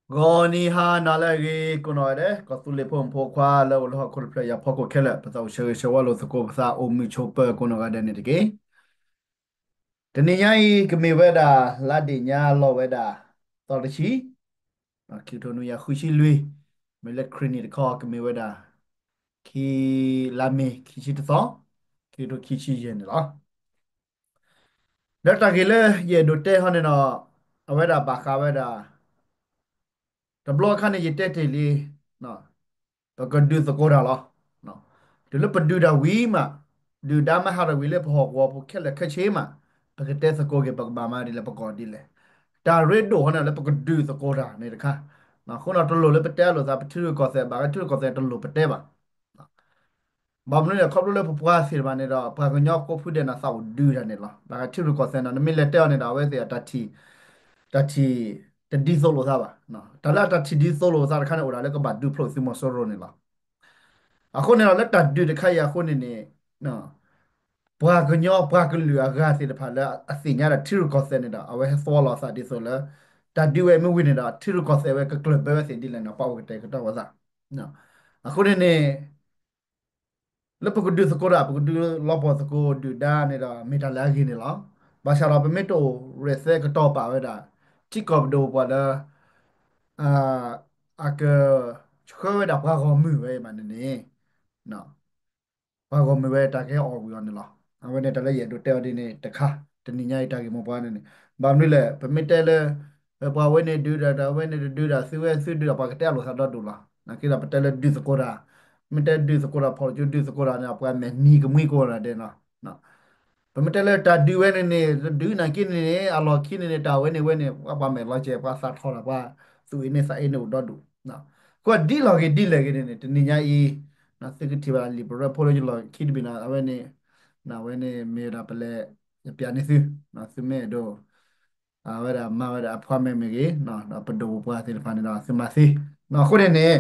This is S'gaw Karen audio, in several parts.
ဂီၤနံၤဟါနၤလၢအဂ့ၤ ကိးနီၢ်ဂၤဒဲး ကီၢ်သူလ့ၤဖိမုၣ်ဖိခွါလၢအိၣ်လၢဟီၣ်ခိၣ်တဖျၢၣ်ညါဖီခိၣ်ခဲလၢာ် ပသးအိၣ်ဆၢဂ့ၤဆၢဝါလိာ်သကိး ပသးအိၣ်မုာ်ဆိးပၢၤကိးနီၢ်ဂၤဒဲးန့ၣ်တက့ၢ်. တနံၤညါအံၤ ကမ့ၢ်ဝဲဒၣ် လါဒ့ၣ်ညါလီၤဝဲဒၣ် သီတဆံ ခံကထိနွံကယၤဃုဆံလွံၢ်, မ့ၢ်လၢခရံာ်နံၣ်တခီ ကမ့ၢ်ဝဲဒၣ် ခံ လါမ့ၤ ခံဆံတသီ ခံကထိခံဆံယဲၢ်န့ၣ်လီၤ. ဒီးတၢ်ဂ့ၢ်လၢယအဲၣ်ဒိးတဲဟီန့ၣ်ဒီး အဝဲဒၣ်ဘၣ်ဃးဝဲဒၣ် တဘျီအခါန့ၣ် ယတဲတ့ၢ်လံ ပကဒုးသကိးတၢ်လီၤ. တုၤလၢပဒုးတၢ်ဝံၤမး ဒုၣ်ဒါမ့ၢ်ဟးထီၣ်ဝံၤလၢပဟီၣ်ကဝီၤပူၤခဲလၢာ်ခဲဆ့မး ပကတဲသကိးက့ၤ ပကဘၣ်မၤဒ်လဲၣ် ပကီၢ်ဒ်လဲၣ်. တၢ်ရ့ဒိၣ်ဟီန့ၣ်လၢပကဒုးသကိးတၢ်န့ၣ်တခါ, အဃိန့ၣ်တလိၣ်လၢပတဲအလိာ်သး ပထံရူၢ်ကီၢ်သဲး ဘၣ်ဃးထံရူၢ်ကီၢ်သဲးတလိၣ်ပတဲဘၣ်. ဘၣ်မနုၤလဲၣ် ခီဖျိလၢပပှၤသ့ၣ်တဖၣ်န့ၣ်ဒီး ပှၤကညီကိးဖုဒဲးန့ၣ် သးအိၣ်ဒုးတၢ်န့ၣ်လီၤ. ဘၣ်ဃးထံရူၢ်ကီၢ်သဲးန့ၣ် နမ့ၢ်လဲၤတဲအီၤန့ၣ်ဒီး အဝဲသ့ၣ်အတၢ်ထံၣ် တၢ်ထံၣ်တဒ်သိးလိာ်သးဘၣ်. တၢ်လၢအတၢ်ထံၣ်ဒ်သိးလိာ်သးတခါန့ၣ် အိၣ်ဒၣ်လၢကဘၣ်ဒုးဖျိးသုးမီၤစိရိၤန့ၣ်လီၤ. အဃိန့ၣ်ဒီး လၢတၢ်ဒုးတခါအံၤအဃိန့ၣ်န့ၣ် ပှၤကညီပှၤကလုာ်အဂၤသ့ၣ်တဖၣ်လၢအသ့ၣ်ညါဒီးထံရူၢ်ကီၢ်သဲးန့ၣ်ဒီး အဝဲဟဲသွီလီၤအသးဒ်သိးလၢ တၢ်ဒုးဝဲမ့ၢ်ဝံၤန့ၣ်ဒီး ထံရူၢ်ကီၢ်သဲးဝဲကကျၢၢ်ဘၢဝဲသ့ၣ်ဒ်လဲၣ်န့ၣ် ပှၤအိၣ်ကတဲာ်ကတီၤဝဲသး. အဃိန့ၣ်န့ၣ် လၢပကဒုးသကိးတၢ် ပကဒုးလီၤပှီၢ်သကိးဒုၣ်ဒါန့ၣ်ဒီး မ့ၢ်တၢ်လၢအဂ့ၤန့ၣ်လီၤ. ဘၣ်ဆၣ်ဒီးပမ့ၢ်တအိၣ်ရဲၣ်သဲကတီၤပာ်ဝဲဒၣ် ထံကီၢ်ပဒိၣ်ပှၤလၢ အကဆှၢဝဲဒၣ်ပှၤဂီၢ်မုၢ်ဝဲဘၣ်န့ၣ်န့ၣ် ပှၤဂီၢ်မုၢ်ဝဲတၢ်ကဟဲအီၣ်ဝံၤအီၤန့ၣ်လီၤ. အဝဲန့ၣ်တၢ်လၢယအဲၣ်ဒိးတဲအီၤဒ်န့ၣ်တခါ တနံၤညါအံၤတၢ်ဂ့ၢ်မိၢ်ပှၢ်န့ၣ်န့ၣ် ဘၣ်မနုၤလဲၣ် ပမ့ၢ်တဲလၢ ပှၤဝဲန့ၣ်ဒုးဒီး အဝဲန့ၣ်တဒုးဒီး သုဝဲသုဒုးဒီး ပှၤကတဲအလိာ်သးဒီဒိၣ်လီၤ. နာ်က့ဒီးပတဲလၢဒုးသကိးတၢ် မ့ၢ်တဲဒုးသကိးတၢ် ဖီၣ်လိာ်ကၠိဒုးသကိးတၢ်န့ၣ် ပှၤမဲာ်နံၤကမှံကိးဂၤဒဲးလီၤ. ပမ့ၢ်တဲလၢတၢ်ဒုးဝဲန့ၣ်န့ၣ် ဒုးနာ်က့န့ၣ်န့ၣ် အလီၢ်ခံန့ၣ်န့ၣ် တၢ်ဝဲန့ၣ်ဝဲန့ၣ် ပှၤမဲာ်လီၤကဲၤ ပှၤသးထီၣ်ဒီး ပှၤသူၣ်အ့န့သးအ့န့ၣ်အိၣ်ဒီဒိၣ်. ကွၢ်ဒ်လီၤဂ့ၤဒ်လဲၣ်ဂ့ၤန့ၣ်န့ၣ် တနံၤညါအံၤ သုကထံၣ်ဘၣ်လံာ်ပရၢဖိလၢယလီၢ်ခံတဘ့ၣ်န့ၣ် အဝဲန့ၣ် အဝဲန့ၣ်မ့ၢ်ဝဲဒၣ်ပလဲၤ ယပျးန့ၢ်သု သုမ့ၢ်အဲၣ်ဒိး အဝဲဒၣ်မၤဝဲဒၣ်အ appointment မ့ၢ်ဂ့ၤ ဒီးပဒိၣ်ပပှၢ်သ့ၣ်တဖၣ်န့ၣ်ဒီး သုမၤသ့. အဃိန့ၣ်န့ၣ်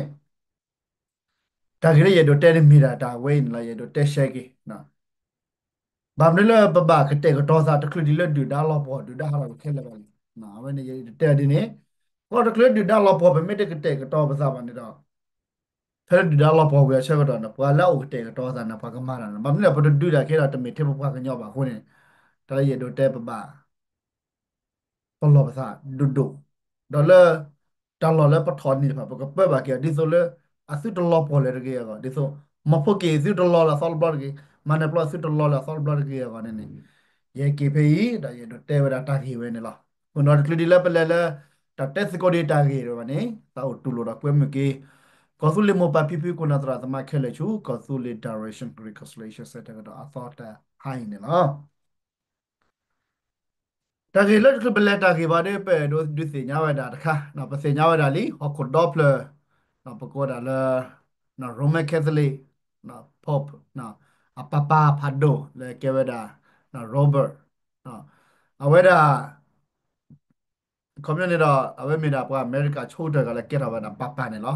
တၢ်ဂ့ၢ်လၢယအဲၣ်ဒိးတဲန့ၣ်မ့ၢ်ဒၣ်တၢ်ဝဲအံၤန့ၣ်လီၤ. ယအဲၣ်ဒိးတဲရှဲက့ၤ ဘၣ်မနုၤလၢပဘၣ်ကတဲာ်ကတီၤသး တချုးဒံးလၢဒုၣ်ဒါလီၤပှီၢ် ဒုၣ်ဒါဟးထီၣ်ဝံၤခဲလၢာ်ဘၣ်န့ၣ် အဝဲန့ၣ်ယအဲၣ်ဒိးတဲဒ်န့ၣ် ဃိတချုးဒုၣ်ဒါလီၤပှီၢ် ပမ့ၢ်တကတဲာ်ကတီၤပသးဘၣ်န့ၣ်ဒီး ဖဲလၢဒုၣ်ဒါလီၤပှီၢ်ဝံၤအဆၢကတီၢ်န့ၣ် ပှၤလၢအအိၣ်ကတဲာ်ကတီၤသးန့ၣ် ပှၤကမၤတၢ်န့ၣ် ဘၣ်မနုၤလဲၣ် ပတဒုးတၢ်ခဲဒီး တမ့ၢ်ထဲပပှၤကညီဘၣ်အဃိန့ၣ် တၢ်လၢယအဲၣ်ဒိးတဲပဘၣ် ပလီၢ်ပသးဒိၣ်ဒိၣ်, ဒီးလၢ တၢ်လီၢ်လၢပထီၣ်န့ၢ်တဖၣ် ပကပၢဘၣ်က့ၤအီၤ ဒ်သိးလၢ အသုတလီၤပှီၢ်လၢၤတဂ့ၤအဂီၢ်, ဒ်သိး မီၤဖိက့ၤသုတလီၤလၢအသီတဘျီတဂ့ၤ, မၤနၢၤပျီသုတလီၤလၢအသီတဘျီတဂ့ၤအဂီၢ်န့ၣ်န့ၣ်, ယဟဲက့ၤဖဲအံၤ ဒီးယအဲၣ်ဒိးတဲဝဲဒၣ်တၢ်ဂ့ၢ်ဝဲန့ၣ်လီၤ. အဃိန့ၣ်ဒီးတချုးဒံးလၢပလဲၤလၢ တၢ်တဲသကိးဒံးတၢ်ဂ့ၢ်တဖၣ်န့ၣ် သးအိၣ်တူၢ်လိာ်ဒီးကွဲမုာ်က့ၤ ကီၢ်သူလ့ၤမိၢ်ပၢ်ဖံဖု ကိးနီၢ်သရၣ်သမါခဲလၢာ်ဆူ ကီၢ်သူလ့ၤ Direction Reconciliation Centre ကဒီးအသီတဟါအံၤန့ၣ်လီၤ. တၢ်ဂ့ၢ်လၢတချုးပလဲၤတၢ်ဂ့ၢ်ဘၣ်ဒီး ပအဲၣ်ဒိးဒုးသ့ၣ်ညါဝဲဒၣ်တခါ, ပသ့ၣ်ညါဝဲဒၣ်လံ ဟီၣ်ခိၣ်ဒီဖျၢၣ်, ပကိးဒၣ်လၢ Roman Catholic Pope အပၢ်ပၢ်ဖးဒိၣ်လၢကဲဝဲဒၣ် Robert အဝဲဒၣ် ခီပညီန့ၣ်ဒီး အဝဲမ့ၢ်ဒၣ်ပှၤအမဲရကၤဆိကတၢၢ်တဂၤလၢကဲထီၣ်ဝဲဒၣ်ပၢ်ပၢ်န့ၣ်လီၤ.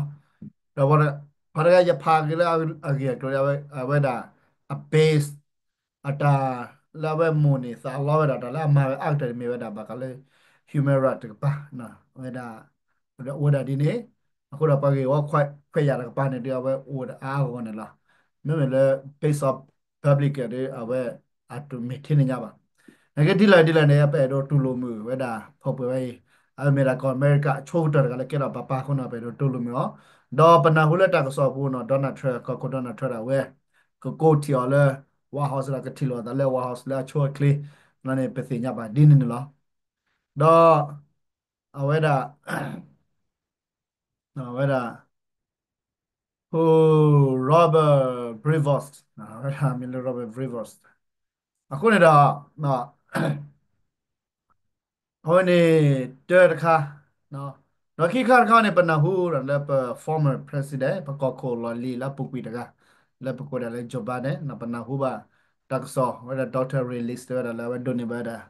ဒီးပှၤတဂၤယဖးက့ၤလၢအဂ့ၢ်အကျိၤ အဝဲဒၣ် အ base အတၢ်လၢအဝဲမိၣ်န့ၢ်သးလီဝဲဒၣ် တၢ်လၢအမၤဝဲအါကတၢၢ်န့ၣ်မ့ၢ်ဝဲဒၣ်ဘၣ်ဃးလၢ human right တကပၤ, အဝဲဒၣ် အိၣ်ဝဲဒၣ်ဒ်န့ၣ်, အဃိဒီးပှၤဂ့ၢ်ဝီခွဲးယာ်တကပၤန့ၣ်ဒီး အဝဲအိၣ်ဝဲဒၣ်အါအါဂီၢ်ဂီၢ်န့ၣ်လီၤ. မ့မ့ၢ်လၢ base of public ဒီး အဝဲအတမ့ၢ်ထဲန့ၣ်ညါဘၣ်. နာ်က့ဒ်လဲၣ်ဒ်လဲၣ်န့ၣ် ပအဲၣ်ဒိးတူၢ်လိာ်မုာ်ဝဲဒၣ် ဖီၣ်ပှဲၤဝဲအံၤ, အဝဲမ့ၢ်ဒၣ်ကီၢ်အမဲရကၤအဆိကတၢၢ်တဂၤလၢကဲထီၣ်ပၢ်ပၢ်အဃိန့ၣ် ပအဲၣ်ဒိးတူၢ်လိာ်မုာ်အီၤ, ဒီးပနၢ်ဟူလၢတၢ်ကစီၣ်အပူၤန့ၣ် Donald Trump ကီၢ်ခိၣ် Donald Trump ဒၣ်ဝဲ ကကိးထံၣ်အီၤလၢ White House ဒီးကထံၣ်လိာ်အသးလၢ White House လၢအဆိအချ့ န့ၣ် ပသ့ၣ်ညါဘၣ်ဒ်န့ၣ်န့ၣ်လီၤ. ဒီး အဝဲဒၣ် အဝဲဒၣ် Robert Prevost အဝဲဒၣ်မ့ၢ်လၢ Robert Prevost အဃိန့ၣ်ဒီး အဝဲန့ၣ်တၢတခါ, ဒီးခံခါတခါန့ၣ် ပနၢ်ဟူဒီးလၢပ former president ပကီၢ်ခိၣ်လီၢ်လံၤလၢအပူၤကွံာ်တဂၤ လၢပကိးဒၣ်လၢ Joe Biden န့ၣ် ပနၢ်ဟူဘၣ်တၢ်ကစီၣ်ဝဲဒၣ် Doctor Ray List တဲဝဲဒၣ်လၢအဝဲဒိးန့ၢ်ဘၣ်ဝဲဒၣ်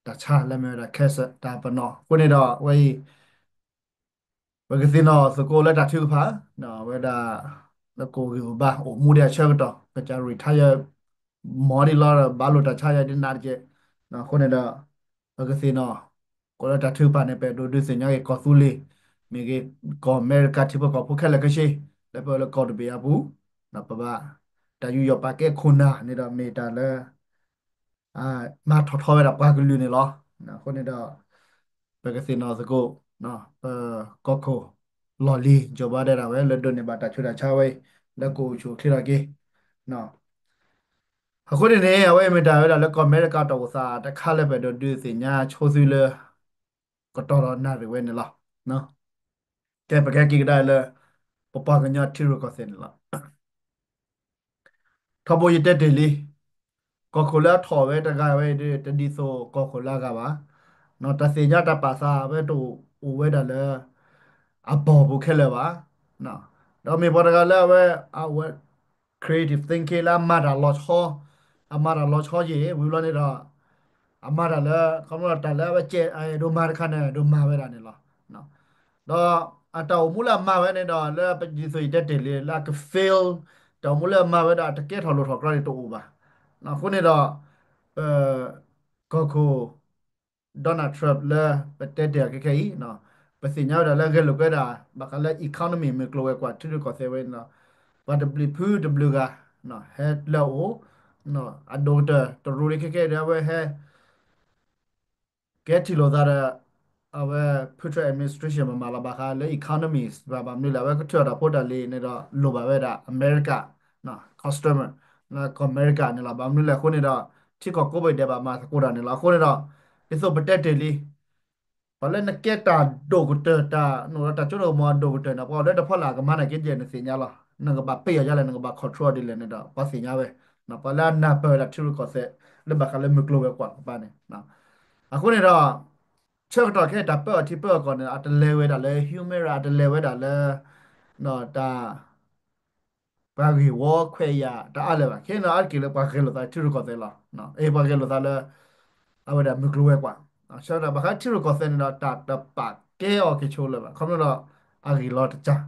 တၢ်ဆါလၢမ့ၢ်ဝဲဒၣ် cancer တၢ်ပနီၣ်အဃိန့ၣ်ဒီး အဝဲအံၤ ပကသ့ၣ်နီၣ်သကိးလၢတၢ်ထုကဖၣ် ဝဲဒၣ် လၢကိၣ်ဂံၢ်အိၣ်ဘါအိၣ်မူဒံးအဆၢကတီၢ် ကစၢ် retire မီၤဒံးလီၤဒီး ဘၣ်လိာ်တၢ်ဆါယၤဒ်နးတက့ၢ်. အဃိန့ၣ်ဒီး ပကသ့ၣ်နီၣ် ကိးလၢတၢ်ထုကဖၣ်န့ၣ် ပအဲၣ်ဒိးဒုးသ့ၣ်ညါက့ၤကီၢ်သူလ့ၤ မ့ၢ်ဂ့ၤ ကီၢ်အမဲရကၤထံဖိကီၢ်ဖိခဲလၢာ်ခဲဆ့ လၢပလၢကီၢ်တဘ့ၣ်အပူၤ ပဘၣ် တၢ်ယူးယီၣ်ပာ်ကဲခိၣ်နၢ်န့ၣ်ဒီး မ့ၢ်တၢ်လၢ မၤထီၣ်ထီဝဲဒၣ်ပှၤကလုာ်န့ၣ်လီၤ. အဃိန့ၣ်ဒီး ပကသ့ၣ်နီၣ်သကိး ပကီၢ်ခိၣ်လီၢ်လံၤ Joe Biden ဒၣ်ဝဲ လၢဒိးန့ၢ်ဘၣ်တၢ်ဆူးတၢ်ဆါဝဲအံၤ လၢကအိၣ်ဆူၣ်အိၣ်ချ့ထီၣ်က့ၤ အဃိန့ၣ်န့ၣ် အဝဲမ့ၢ်တၢ်ဝဲဒၣ်လၢကီၢ်အမဲရကၤတၢ်အိၣ်သးတခါလၢပအဲၣ်ဒိးဒုးသ့ၣ်ညါဆိသုလၢ ကတီၢ်ဒီးနၣ်ရံၣ်ဝဲန့ၣ်လီၤ. ကဲ ပကဟဲက့ၤကဒါလၢ ပပှၤကညီထံရူၢ်ကီၢ်သဲးန့ၣ်လီၤ. ထီဘိယတဲတ့ၢ်လံ, ကီၢ်ခိၣ်လၢအထီၣ်ဝဲတဂၤဝဲဒၣ် တဒ်သိးကီၢ်ခိၣ်လၢအဂၤဘၣ်. တၢ်သ့ၣ်ညါတၢ်ပာ်သးဝဲတအိၣ်ဝဲဒၣ်လၢ အဘီၣ်ပူၤခဲလၢာ်ဘၣ်. ဒီးမ့ၢ်ပှၤတဂၤလၢအဝဲ အဝဲ creative thinking လၢအမၤတၢ်လီၤဆီ, အမၤတၢ်လီၤဆီယံၤ ဝံၤဘျီန့ၣ်ဒီး အမၤတၢ်လၢ ခီဖျိတၢ်လၢအဝဲကဲ ဒိးမၤတခါန့ၣ် ဒိးမၤဝဲဒၣ်န့ၣ်လီၤ. ဒီးအတၢ်အိၣ်မူလၢအမၤဝဲန့ၣ်ဒီး လၢပဒ်သိးယတဲတ့ၢ်လံ လၢအက fail တၢ်အိၣ်မူလၢအမၤဝဲဒၣ် အတကဲထီၣ်လိၣ်ထီၣ်ကြီန့ၣ်တအိၣ်ဘၣ်. အဃိန့ၣ်ဒီး ပ ကီၢ်ခိၣ် Donald Trump လၢပတဲတ့ၢ်အီၤခဲခဲအံၤ ပသ့ၣ်ညါဝဲဒၣ်လၢဂဲၤလိာ်ကွဲဒၣ် ဘၣ်ဃးလၢ economy မုၢ်ကျိၤဝဲၤကွာ်ထံရူၢ်ကီၢ်သဲးဝဲန့ၣ်ဒီး ပှၤတဘျုးဖုတဘျုးဂၤ ဟဲလၢအအိၣ် အဒိၣ်ကတၢၢ်တရူးလံခဲခဲဒီး အဝဲဟဲ ကဲထံၣ်လိာ်သးဒီး အဝဲ Trump administration မမၤလီၤဘၣ်ဃးလၢ economies ဘၣ် ဘၣ်မနုၤလဲၣ် အဝဲကထုးအီၣ်တၢ်ဖိတၢ်လံၤန့ၣ်ဒီး လိၣ်ဘၣ်ဝဲဒၣ် America customer လၢကီၢ်အမဲရကၤန့ၣ်လီၤ. ဘၣ်မနုၤလဲၣ်အဃိန့ၣ်ဒီး ထံကီၢ်ကိးဘ့ၣ်ဒဲးဘၣ်မၤသကိးတၢ်န့ၣ်လီၤ. အဃိန့ၣ်ဒီး ဒ်သိးပတဲတ့ၢ်လံ ပှၤလၢနကဲတၢ်ဒိၣ်ကတၢၢ် တၢ်နအိၣ်ဒီးတၢ်စိတၢ်ကမီၤအဒိၣ်ကတၢၢ်န့ၣ် ပှၤအိၣ်လၢတဖီလာ်ကမၤန့ၢ်က့ၤယဲၢ် နသ့ၣ်ညါလီၤ. နကဘၣ်ပ့ၢ်အီၤဒ်လဲၣ် နကဘၣ် control ဒ်လဲၣ်န့ၣ်ဒီး ပှၤသ့ၣ်ညါဝဲ ပှၤလၢအနၢ်ပၢၢ်ဝဲဒၣ်ထံရူၢ်ကီၢ်သဲး လၢဘၣ်ဃးလၢမုၢ်ကျိၤဝဲၤကွာ်တကပၤန့ၣ် အဃိန့ၣ်ဒီး ဆၢကတီၢ်ခဲအံၤတၢ်ပၢအီၤထံပၢအီၤကီၢ်န့ၣ် အတလဲၤဝဲဒၣ်လၢ humor အတလဲၤဝဲဒၣ်လၢ တၢ် ပှၤဂ့ၢ်ဝီခွဲးယာ်တအါလၢၤဘၣ်. ခဲအံၤန့ၣ် အါတက့ၢ်လၢပှၤဂဲၤလိာ်သးထံရူၢ်ကီၢ်သဲးလီၤ. အ့ ပှၤဂဲၤလိာ်သးလၢ အဝဲဒၣ်မုၢ်ကျိၤဝဲၤကွာ် ဆၢကတီၢ်ဘၣ်ဃးထံရူၢ်ကီၢ်သဲးန့ၣ်ဒီး တၢ်တပာ်ကဲအီၤက့ၤဆိလၢၤဘၣ်. ခီဖျိဒီး အဂ့ၢ်လီၤတကး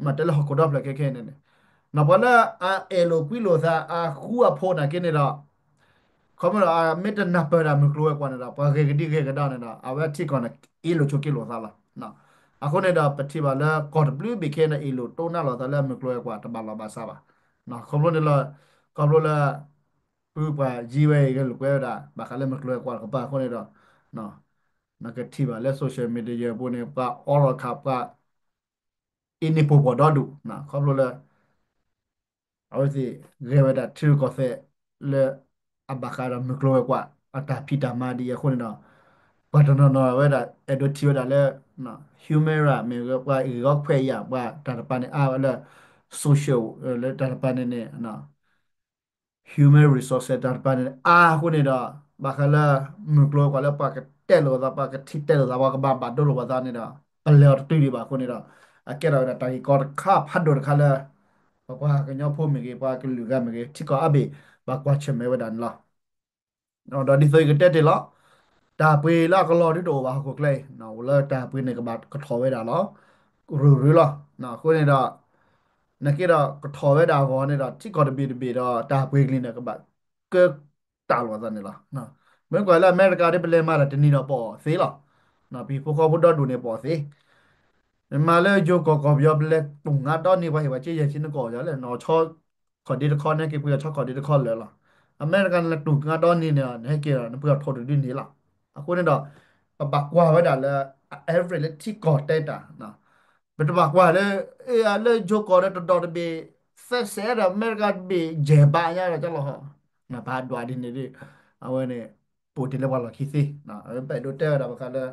မ့ၢ်တဲလၢဟီၣ်ခိၣ်ဒီဖျၢၣ်ခဲခဲအံၤန့ၣ်န့ၣ် ပှၤလၢအအဲၣ်လိာ်ကွံလိာ်သး အဃူအဖိးနာ်က့န့ၣ်ဒီး ခီဖျိဒီး မ့ၢ်တနၢ်ပၢၢ်ဒၣ်မုၢ်ကျိၤဝဲၤကွာ်န့ၣ်ဒီး ပှၤဂဲၤကဒံဂဲၤကဒါန့ၣ်ဒီး အဝဲထံကီၢ်န့ၣ် အ့လိာ်ဆိးက့လိာ်သးလီၤ. အဃိန့ၣ်ဒီး ပထံၣ်ဘၣ်လၢကီၢ်တဘျုးဘ့ၣ်ခဲအံၤန့ၣ် အ့လိာ်တိၢ်နါလိာ်သးလၢမုၢ်ကျိၤဝဲၤကွာ်တဘၣ်လီၢ်ဘၣ်စးဘၣ်. ခီဖျိန့ၣ်လီၤ ခီဖျိလၢ ဖုပှၤယံဝဲအံၤဂဲၤလိာ်ကွဲဝဲဒၣ် ဘၣ်ဃးလၢမုၢ်ကျိၤဝဲၤကွာ်တကပၤအဃိန့ၣ်ဒီး နကထံၣ်ဘၣ်လၢ social media ပူၤန့ၣ် ပှၤအီရီၣ်ခး ပှၤအ့န့ၢ်ပိာ်ပှီၢ်ဒီဒူၣ် ခီဖျိလၢ အဝဲသ့ၣ်ဂဲၤဝဲဒၣ်ထံရူၢ်ကီၢ်သဲးလၢ အဘၣ်ဃးဒီးမုၢ်ကျိၤဝဲၤကွာ် အတၢ်ဖံးတၢ်မၤဒ်အံၤအဃိန့ၣ်ဒီး ပှၤတနီၤနီၤဝဲဒၣ် အဲၣ်ဒိးထံၣ်ဝဲဒၣ်လၢ humor မ့ၢ်ပှၤဂ့ၢ်ဂီၢ်ခွဲးယာ် ပှၤတၢ်တပၤန့ၣ်အါဝဲလၢ social လၢတၢ်တပၤန့ၣ်န့ၣ် human resource တၢ်တပၤန့ၣ် အါအဃိန့ၣ်ဒီး ဘၣ်ဃးလၢ မုၢ်ကျိၤဝဲၤကွာ်လၢပှၤကတဲလိာ်သး ပှၤကထံၣ်တဲလိာ်သး ပှၤကဘၣ်ဘၣ်ဒိလိာ်ပသးန့ၣ်ဒီး ပလဲၤအီၤတတုၤဒံးဘၣ်အဃိန့ၣ်ဒီး အကဲထီၣ်ဝဲဒၣ်တၢ်ဂ့ၢ်ကီတခါဖးဒိၣ်တခါလၢ ပပှၤကညီဖိမ့ၢ်ဂ့ၤ ပှၤကလုာ်ဂၤမ့ၢ်ဂ့ၤ ထံကီၢ်အါဘ့ၣ် ဘၣ်ကွၢ်ဆၢၣ်မဲာ်ဝဲဒၣ်န့ၣ်လီၤ. ဒီးဒ်သိးယကတဲတ့ၢ်လီၤ တၢ်ပှ့ၤလၢအကလီၤဒုတအိၣ်ဘၣ်ဟီၣ်ခိၣ်ချၢအံၤ အိၣ်လၢတၢ်ပှ့ၤန့ၣ်ကဘၣ်ကထီၣ်ဝဲဒၣ်လီၤ ရုၢ်ရုၢ်လီၤ. အဃိန့ၣ်ဒီး နာ်က့ဒီးကထီၣ်ဝဲဒၣ်အဂီၢ်န့ၣ်ဒီး ထံကီၢ်တဘ့ၣ်တဘ့ၣ်ဒီးတၢ်ပှ့ၤကလံၤန့ၣ် ကဘၣ်ကၢတၢ်လိာ်သးန့ၣ်လီၤ. မ့ၢ်ကွၢ်လၢအမဲရကၤဒီး ပလဲၤမၤတၢ်တနံၤဒီးပအီၣ်သ့လီၤ. ပဟံၣ်ဖိဃီဖိဒီဒူၣ်န့ၣ်ပအီၣ်သ့ မ့ၢ်မၤလၢယိၤကီၢ်ကီၢ်ပယီၤ ပလဲၤတူၢ်ငါဒီနံၤ ပှၤဟ့ၣ်ပှၤက့ယဲၢ်ဆံနကီၢ်ယၤလဲၣ် နအီၣ်ဆီခီၣ်ဒ့တခီ နဟဲက့ၤပှ့ၤအီၣ်ဆီခီၣ်ဒ့တခီလၢာ်လီၤ. အမဲရကၤန့ၣ် နတူၢ်ငါဒီနံၤန့ၣ် နဟဲက့ၤဒီး နပှ့ၤအီၣ်ထိၣ်တဒုန့ၣ်လီၤ. အဃိန့ၣ်ဒီး ပဘၣ်ကွၢ်ဝဲဒၣ်လၢ average လၢထံကီၢ်တဲတၢ် ပတဘၣ်ကွၢ်လၢ လၢယိၤကီၢ်ဒီးတဒီးတဘ့ၣ် သၢစဲးဒီး အမဲရကၤတဘ့ၣ် ယဲၢ်ဘးညါဒီး ကလီၤဟီၣ် ပဟးဒွးဒ်န့ၣ်ဒီး အဝဲန့ၣ် ပိာ်တ့ၢ်လၢပှၤလီၢ်ခံသ့ အဝဲပအဲၣ်ဒိးတဲဝဲဒၣ်ဘၣ်ဃးလၢ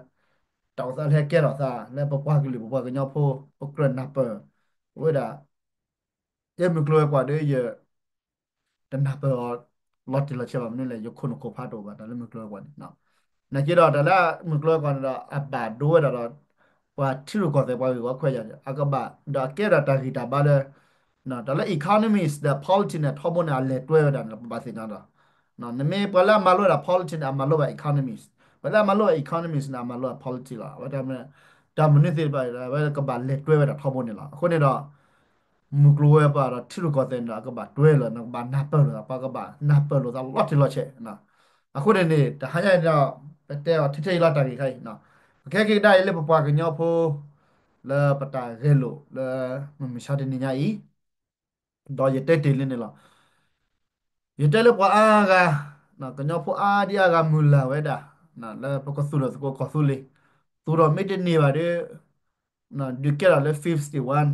တၢ်အိၣ်သးလၢဟဲကဲထီၣ်သး လၢပပှၤကလုာ် ပပှၤကညီဖိ ပကြၢးနၢ်ပၢၢ် ဝဲဒၣ် ယဲမုၢ်ကျိၤဝဲၤကွာ်ဒီးယ တနၢ်ပၢၢ်အီၤ လီၤတံၢ်လီၤဆဲးဘၣ်မနုၤလဲၣ် ယခိၣ်နူာ်ခိၣ်ဖးတအိၣ်ဘၣ် တၢ်လၢမုၢ်ကျိၤဝဲၤကွာ်န့ၣ် နာ်က့ဒီးတၢ်လၢမုၢ်ကျိၤဝဲၤကွာ်န့ၣ်ဒီး အဘၣ်ဒိဝဲဒၣ်ဒီး ပှၤထံရူၢ်ကီၢ်သဲး ပှၤဂ့ၢ်ဝီခွဲးယာ် အကဘၣ် ဒီးအကဲဒၣ်တၢ်ဂံၢ်တၢ်ဘါလၢ တၢ်လၢ economies ဒီး politics န့ၣ် ထီဘိန့ၣ် အလဲၤတွဲဝဲဒၣ်န့ၣ် ပဘၣ်သ့ၣ်ညါဒီး နမ့ၢ်ပှၤလၢအမၤလိဝဲဒၣ် politics န့ၣ် အမၤလိဘၣ် economies, ပှၤလၢအမၤလိဘၣ် economies န့ၣ် အမၤလိဘၣ် politics လီၤ. အဝဲတၢ်မနုၤသ့ၣ်တဖၣ် အဝဲကဘၣ်လဲၤတွဲဝဲဒၣ်ထီဘိန့ၣ်လီၤ. အဃိန့ၣ်ဒီး မုၢ်ကျိၤဝဲၤကွာ်ဒီးထံရူၢ်ကီၢ်သဲးန့ၣ်ဒီး အကဘၣ်တွဲလီၤ နကဘၣ်နၢ်ပၢၢ်လိာ်သး ပှၤကဘၣ်နၢ်ပၢၢ်လိာ်သးလီၤတံၢ်လီၤဆဲး အဃိန့ၣ်န့ၣ် တဟါညါန့ၣ်ဒီး ပတဲအီၤထဲထဲအံၤလီၤတၢ်ဂ့ၢ်ခါအံၤ ပကဟဲက့ၤကဒါအံၤလၢပပှၤကညီဖိ လၢပတၢ်ဂဲၤလိာ်လၢ မုၢ်မဆါတနံၤညါအံၤ, ဒီးယတဲတ့ၢ်လံန့ၣ်လီၤ. ယတဲလၢပှၤအါဂၤ, ကညီဖိအါဒံအါဂၤမုၢ်လၢ်ဝဲဒၣ် လၢပကသူၣ်ထီၣ်သကိးကီၢ်သူလ့ၤ, သူၣ်ထီၣ်မ့ၢ်တန့ၢ်ဘၣ်ဒီး ဒုးကဲထီၣ်လၢ fifty-one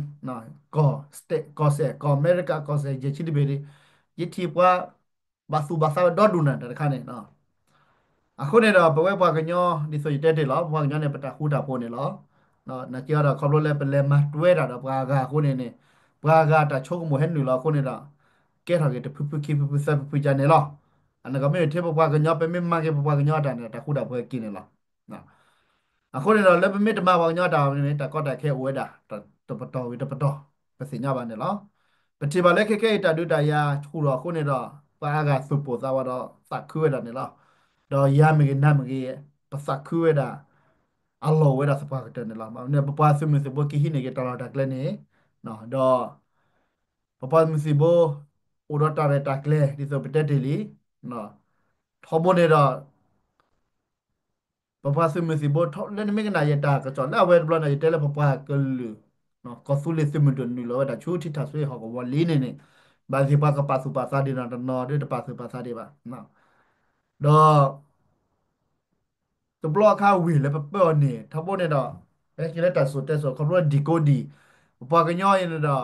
ကီၢ်စဲၣ်, ကီၢ်စဲၣ်, ကီၢ်အမဲရကၤ ကီၢ်စဲၣ် ယဲၢ်ဆံတဘ့ၣ်ဒီး ယထံၣ်ပှၤ ဘၣ်သူၣ်ဘၣ်သးဝဲဒီဒူၣ်နၤတၢ်တခါန့ၣ် အဃိန့ၣ်ဒီး ပဝဲပှၤကညီ ဒ်သိးယတဲတ့ၢ်လီၤ, ပှၤကညီန့ၣ် ပတၢ်ဃူတၢ်ဖိးန့ၣ်လီၤ. နာ်က့ဒီး ခီဖျိလၢပလဲၤမၤတွဲတၢ်ဒီးပှၤဂၤအဃိန့ၣ်န့ၣ်, ပှၤဂၤတၢ်ဆိကမိၣ်ဟဲနုာ်လီၤအဃိန့ၣ်ဒီး ကဲထီၣ်က့ၤတဖုဖုခံဖုဖုသၢဖုဖုကန့ၣ်လီၤ. အနကမ့ၢ်ထဲပပှၤကညီ ပမ့ၢ်မၤက့ၤပပှၤကညီအတၢ်န့ၣ် တၢ်ဃူတၢ်ဖိးက့ၤန့ၣ်လီၤ. အဃိန့ၣ်ဒီး လၢပမ့ၢ်တမၤပှၤကညီအတၢ်န့ၣ် တၢ်ကီတၢ်ခဲအိၣ်ဝဲဒၣ် တပတီၢ်ဝံၤတပတီၢ် ပသ့ၣ်ညါဘၣ်န့ၣ်လီၤ. ပထံၣ်ဘၣ်လၢခဲခဲအံၤ တၢ်ဒုးတၢ်ယၤဆူၣ်ထီၣ်အဃိန့ၣ်ဒီး ပှၤအါဂၤသူၣ်ပိၢ်သးဝးဒီးသးခုဝဲဒၣ်န့ၣ်လီၤ. ဒီးယၤမ့ၢ်ဂ့ၤနၤမ့ၢ်ဂ့ၤ ပသးခုဝဲဒၣ် အလီၢ်အိၣ်ဝဲဒၣ်သပှၢ်ကတၢၢ်န့ၣ်လီၤ. ပပှၤသုးမုၢ်သံၣ်ဘိက့ၤဟံးန့ၢ်က့ၤတၢ်လီၢ်တၢ်ကျဲန့ၣ်, ဒီး ပပှၤသုးမုၢ်သံၣ်ဘိ အိၣ်ဒီးတၢ်ရဲၣ်တၢ်ကျဲၤ ဒ်သိးပတဲတ့ၢ်လံ, ထီဘိန့ၣ်ဒီး ပပှၤသုးမုၢ်သံၣ်ဘိ လၢနမ့ၢ်ကနၣ်ယတၢ်ကစီၣ်လၢအဝဲတဘျီန့ၣ် ယတဲလၢပပှၤကလုာ် ကီၢ်သူလ့ၤသုးမုၢ်ဒိၣ်နုာ်လီၤဝဲဒၣ်ဆူထံထၣ်စွ့ဟီၣ်ကဝီၤလံန့ၣ်န့ၣ်, ဘၣ်သ့ၣ်ပှၤကပာ်သူၣ်ပာ်သးဒံးနီၢ်တနီၤဒီး တပာ်သူၣ်ပာ်သးဒံးဘၣ်. ဒီး တဘျီအခါဝံၤလၢပပၢအီၤန့ၣ် ထီဘိန့ၣ်ဒီး ဟဲက့ၤလၢတၢ်စိၤတဲစိၤ ခီဖျိလၢ decoding ပပှၤကညီအံၤန့ၣ်ဒီး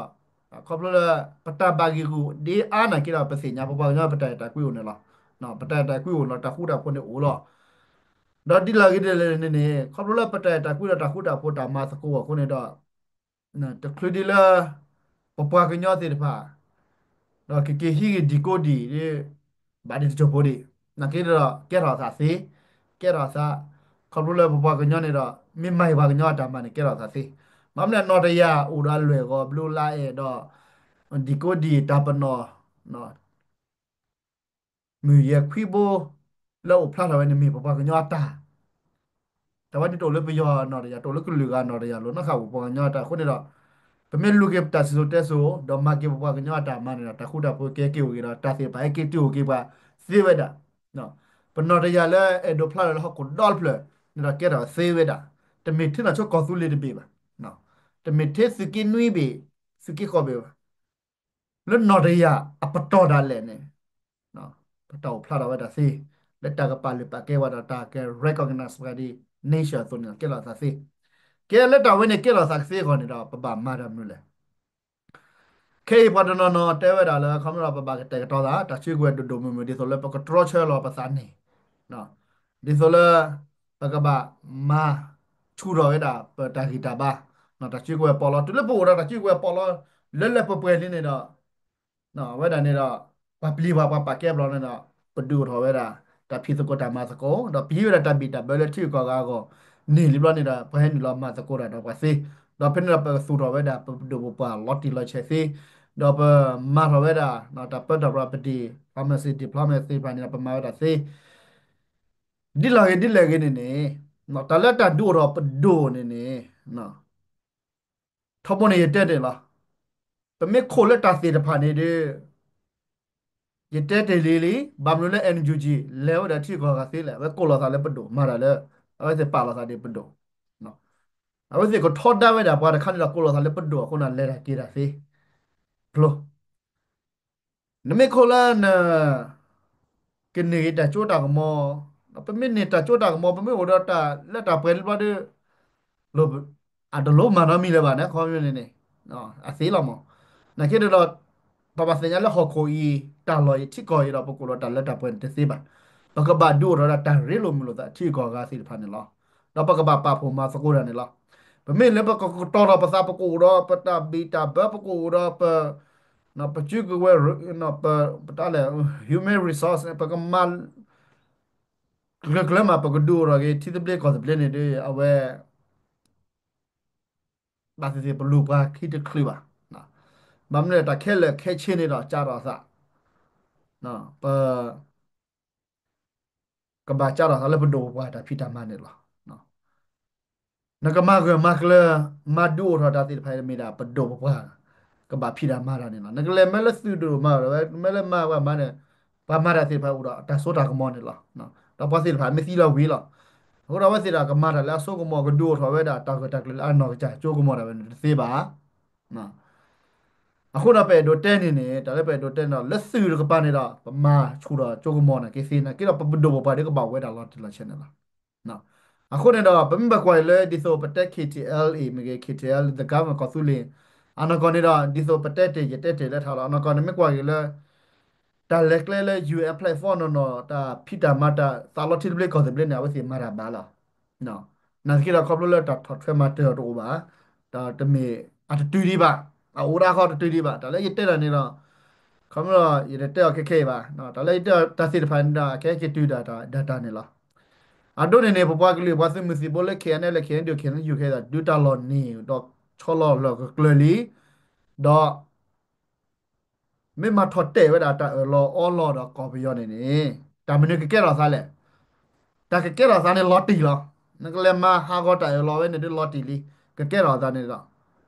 ခီဖျိလၢ ပတၢ်ဘၣ်ဂံၢ်ဂူာ်ဒ်အါန့ၢ်က့ဒီး ပသ့ၣ်ညါ ပပှၤကညီပတၢ်အဲၣ်တၢ်ကွံအိၣ်န့ၣ်လီၤ. ပတၢ်အဲၣ်တၢ်ကွံအိၣ်လီၤ တၢ်ဃူတၢ်ဖိးန့ၣ်အိၣ်လီၤ. ဒီးဒ်လဲၣ်ဂ့ၤဒ်လဲၣ်န့ၣ်န့ၣ် ခီဖျိလၢပတၢ်အဲၣ်တၢ်ကွံဒီးတၢ်ဃူတၢ်ဖိးတၢ်မၤသကိးအဃိန့ၣ်ဒီး တချုးဒ်လၢ ပပှၤကညီသ့ၣ်တဖၣ် ဒီးကက့ၤဟံးဂ့ၤ decoding ဒ် ဘၣ်ဒ်တစိၢ်ဖိဒံး, နာ်က့ဒီး ကဲထီၣ်အသးသ့, ကဲထီၣ်အသး, ခီဖျိလၢပပှၤကညီန့ၣ်ဒီး မ့ၢ်မၤအံၤပှၤကညီအတၢ်မၤန့ၣ် ကဲထီၣ်အသးသ့, မ့ၢ်မနုၤနီၢ်တယၢ်အိၣ်ဒီးအလွဲၢ်ဂီၤဘျုးလါအဲၣ်ဒီး decoding တၢ်ပနီၣ် မုၢ်ယဲၢ်ခွံဘိ လၢအိၣ်ဖျါထီၣ်ဝဲန့ၣ်မ့ၢ်ပပှၤကညီအတၢ်, တၢ်ဝဲဒ်တအိၣ်လၢပယီၤနီၢ်တယၢ် တအိၣ်လၢကလုာ်ဂၤနီၢ်တယၢ်လိၤ နီၢ်ဃာ်အိၣ်ပှၤကညီအတၢ်အဃိန့ၣ်ဒီး ပမ့ၢ်လူၤက့ၤပတၢ်စံၣ်စိၤတဲစိၤ ဒီးမၤက့ၤပပှၤကညီအတၢ်မၤန့ၣ်ဒီး တၢ်ဃူတၢ်ဖိးကဟဲက့ၤအိၣ်က့ၤဒီး တၢ်သ့ၣ်တဖၣ်ဟဲက့ၤတုၤအိၣ်က့ၤပှၤသ့ဝဲဒၣ်. ပနီၢ်တယၢ်လၢအဲၣ်ဒိးဖျါထီၣ်လၢဟီၣ်ခိၣ်ဒီတဖျၢၣ်န့ၣ်ဒီး ကဲထီၣ်သ့ဝဲဒၣ်, တမ့ၢ်ထဲနီၢ်ဆိကီၢ်သူလ့ၤတဘ့ၣ်ဘၣ်, တမ့ၢ်ထဲသုးက့နွံဘ့ၣ်, သုးက့ဃိးဘ့ၣ်ဘၣ်. လၢနီၢ်တယၢ်အပတီၢ်ဒၣ်လဲာ်န့ၣ် ပတၢ်အိၣ်ဖျါထီၣ်ဝဲဒၣ်သ့, လၢတၢ်ကပာ်လုၢ်ပာ်ကဲဝဲဒီးတၢ်က recognize ဝဲဒၣ် nation အသိးန့ၣ် ကဲထီၣ်သးသ့, ကဲလၢတၢ်ဝဲန့ၣ်ကဲထီၣ်သးသ့အဂီၢ်န့ၣ်ဒီး ပဘၣ်မၤတၢ်မနုၤလဲၣ်. ခဲအံၤပှၤတနီၤနီၤတဲဝဲဒၣ်လၢ ခီဖျိလၢပဘၣ်ကတဲာ်ကတီၤသး တၢ်စုကဝဲၤဒိၣ်ဒိၣ်မုၢ်မုၢ် ဒ်သိးလၢပကတြီဆၢလီၤပသးန့ၣ် ဒ်သိးလၢ ပကဘၣ်မၤဆူၣ်ထီၣ်ဝဲဒၣ်ပတၢ်ဂံၢ်တၢ်ဘါ, တၢ်စုကဝဲၤပီးလီ တုၤလၢပအိၣ်ဒီးတၢ်စုကဝဲၤပီးလီ လၢလၢပှဲၤပှဲၤလံန့ၣ်ဒီး အဝဲဒၣ်န့ၣ်ဒီး ပှၤပျံၤပှၤ ပှၤပာ်ကဲပျီန့ၣ်ဒီး ပဒုးအိၣ်ထီၣ်ဝဲဒၣ် တၢ်ဖံးသကိးတၢ်မၤသကိး ဒီးပဟံးဝဲဒၣ်တၢ်ဘံၣ်တၢ်ဘၢလၢထံဂုၤကီၢ်ဂၤအဂီၢ်န့ၣ်လံဘျီန့ၣ်ဒီး ပှၤဟဲနုာ်လီၤမၤသကိးတၢ်ဒီးပှၤသ့, ဒီးဖဲန့ၣ်ဒီးပကသူၣ်ထီၣ်ဝဲဒၣ် ပဒိၣ်ပပှၢ်လီၤတံၢ်လီၤဆဲးသ့, ဒီးပမၤထီၣ်ဝဲဒၣ် တၢ်ပၢတၢ်ပြးပဒံၣ် pharmacy diploma သ့ၣ်တဖၣ်န့ၣ်ဒီး ပမၤဝဲဒၣ်သ့ ဒ်လဲၣ်ဂ့ၤဒ်လဲၣ်ဂ့ၤန့ၣ်န့ၣ် တၢ်လၢတၢ်ဒုးအိၣ်ထီၣ်ပဒိၣ်န့ၣ်န့ၣ် ထီဘိန့ၣ်ယတဲတ့ၢ်လီၤ. ပမ့ၢ်ခိၣ်လၢတၢ်သ့ၣ်တဖၣ်န့ၣ်ဒီး ယတဲတ့ၢ်လံလံ ဘၣ်မနုၤလၢ NUG လဲၤဝဲဒၣ်ထံဂုၤကီၢ်ဂၤသ့လဲၣ်, အဝဲကိးလီၤသးလၢပဒိၣ်မၤတၢ်လၢ အဝဲသ့ၣ်ပာ်လီၤသးဒီးပဒိၣ်, အဝဲသ့ၣ်ကထီဒါဝဲဒၣ်ပှၤတခါန့ၣ်ဒီး ကိးလီၤသးလၢပဒိၣ်အဃိန့ၣ် လဲၤတၢ်က့ၤတၢ်သ့ ကျိ နမ့ၢ်ခိၣ်လၢန ကန့ၢ်က့ၤတၢ်စိတၢ်ကမီၤ, ပမ့ၢ်န့ၢ်တၢ်စိတၢ်ကမီၤ ပမ့ၢ်အိၣ်ဒီးတၢ်လၢတၢ်ပှဲၤလံဘျီဒီး အတလိၣ်မၤနီတမံၤလၢၤဘၣ်န့ၣ် ခီပညီန့ၣ်န့ၣ် အသ့လီၤမး. နာ်က့ဒီး ပဘၣ်သ့ၣ်ညါလၢဟီၣ်ခိၣ်အံၤ တၢ်လီၢ်အံၤထံကီၢ်အံၤဒီး ပကအိၣ်ဒီးတၢ်လၢတၢ်ပှဲၤန့ၣ်တသ့ဘၣ်. ပကဘၣ်ဒုးအိၣ်ထီၣ်ဒီးတၢ်ရ့လိာ်မုာ်လိာ်သးထံဂုၤကီၢ်ဂၤသ့ၣ်တဖၣ်န့ၣ်လီၤ. ဒီးပကဘၣ်ပာ်ဖှိၣ်မၤသကိးတၢ်န့ၣ်လီၤ. ပမ့ၢ်လၢပကကတီၤထီၣ်ပသး ပကအိၣ်ဒီးပတၢ်ဘံၣ်တၢ်ဘၢ ပကအိၣ်ဒီးပ ပစုကဝဲၤ ပတၢ်လဲၣ် human resource ပကမၤ ကျၢၤကျၢၤမး ပကဒုးအိၣ်ထီၣ်က့ၤ ထံသဘျ့ကီၢ်သဘျ့န့ၣ်ဒီး အဝဲ ဘၣ်သ့ၣ်သ့ၣ် ပလူၤပှၤခံတချုးဘၣ်. ဘၣ်မနုၤလဲၣ် တၢ်ခဲလၢာ်ခဲဆ့န့ၣ်ဒီး ကၢ်ထီၣ်သး ပ ကဘၣ်ကၢ်ထီၣ်သးလၢပဒိၣ်ပပှၢ်တၢ်ဖံးတၢ်မၤန့ၣ်လီၤ. နကမၤဂၢၢ်မၤကျၢၤ မၤဒုးအိၣ်ထီၣ်တၢ်သ့ၣ်တဖၣ်အံၤ မ့ၢ်ဒၣ်ပဒိၣ်ပပှၢ် ကဘၣ်ဖံးတၢ်မၤတၢ်န့ၣ်လီၤ. နကလဲၤမ့ၢ်လၢသုးဒိၣ်မၤ မ့ၢ်လၢမၤပှၤမၤန့ၣ် ပှၤမၤတၢ်သ့ၣ်တဖၣ်အိၣ်ဒီးတၢ်စိတၢ်ကမီၤန့ၣ်လီၤ. ဒီးပှၤသ့ၣ်တဖၣ်မ့ၢ်သံလီၤဝံၤလီၤ. အဃိဒီးအဝဲသ့ၣ်ဒီးကမၤတၢ်လၢအစိကမီၤ ကဒုးအိၣ်ထီၣ်ဝဲဒၣ်တၢ်ဂၢၢ်တၢ်ကျၢၤလၢအနီၢ်ကစၢ်ကၠိကမီၤဒၣ်ဝဲန့ၣ်တသ့ဘၣ်. အဃိဒီးပအဲၣ်ဒိးတဲန့ၣ်န့ၣ် တၢ်လၢပအဲၣ်ဒိးတဲန့ၣ်ဒီး လၢသုးတကပၤန့ၣ်ဒီး ပမၤဆူၣ်ထီၣ်ကၠိကမီၤန့ၣ်က့သ့န့ၣ်က့ဒီး ပပဒိၣ်ပပှၢ်ဒုးကဘၣ်အိၣ်ဝဲဒၣ်လီၤတံၢ်လီၤဆဲးန့ၣ်လီၤ. အဃိန့ၣ်ဒီး ပမ့ၢ်ဘၣ်ကွၢ်အံၤလၢ ဒ်သိးပတဲ K T L A မ့ၢ်ဂ့ၤ K T L ဒီး government ကီၢ်သူလ့ၤ အနီၢ်ကီၢ်န့ၣ်ဒီး ဒ်သိးပတဲတ့ၢ် ယတဲတ့ၢ်လၢထးလီၤ. အနီၢ်ကီၢ်န့ၣ်မ့ၢ်ကွၢ်က့ၤလၢ တၢ်လဲၤကျဲလၢ U N platform နီၢ်နီၢ် တၢ်ဖံးတၢ်မၤတၢ်သးလီထံသဘျ့ကီၢ်သဘျ့န့ၣ် အဝဲသ့ၣ်မၤတၢ်ဘၣ်လီၤ. နာ်သက့ဒီး ခီဖျိလၢတၢ်ထီၣ်ထွဲမၤတၢ်အီၤတအိၣ်ဘၣ်, တၢ်တမ့ၢ်အတတုၤဒံးဘၣ်, အအိၣ်ဒၣ်ဃီတတုၤဒံးဘၣ်. တၢ်လၢယတဲတၢ်န့ၣ်ဒီး ခီဖျိ ယတတဲအီၤခဲခဲအံၤဘၣ်. တၢ်လၢယတဲတၢ်သ့ၣ်တဖၣ်န့ၣ်ဒီး အခဲက့ၤတုၤဒၣ်တၢ်ဒၣ်တၢ်န့ၣ်လီၤ. အဒိန့ၣ်န့ၣ် ပပှၤကလုာ်ပှၤသုးမုၢ်သံၣ်ဘိလၢ K N L A K N D O K N U ခဲအံၤဒီး ဒုးတၢ်လီၢ်န့ၣ်ဒီးဆီလီၤလၢကကျၢၤလံ, ဒီး မ့ၢ်မၤထီၣ်တဲာ်ဝဲဒၣ်တၢ်အၢၣ်လီၤအီလီၤဒီးကီၢ်ပယီၤန့ၣ်န့ၣ် တၢ်မနုၤကကဲထီၣ်သးလဲၣ်. တၢ်ကကဲထီၣ်သးန့ၣ်လီၤတံၢ်လီၤ. နကလဲၤမၤဟးဂီၤတၢ်အၢၣ်လီၤဝဲန့ၣ်ဒ်လီၤတံၢ်လံ, ကကဲထီၣ်သးန့ၣ်ဒီး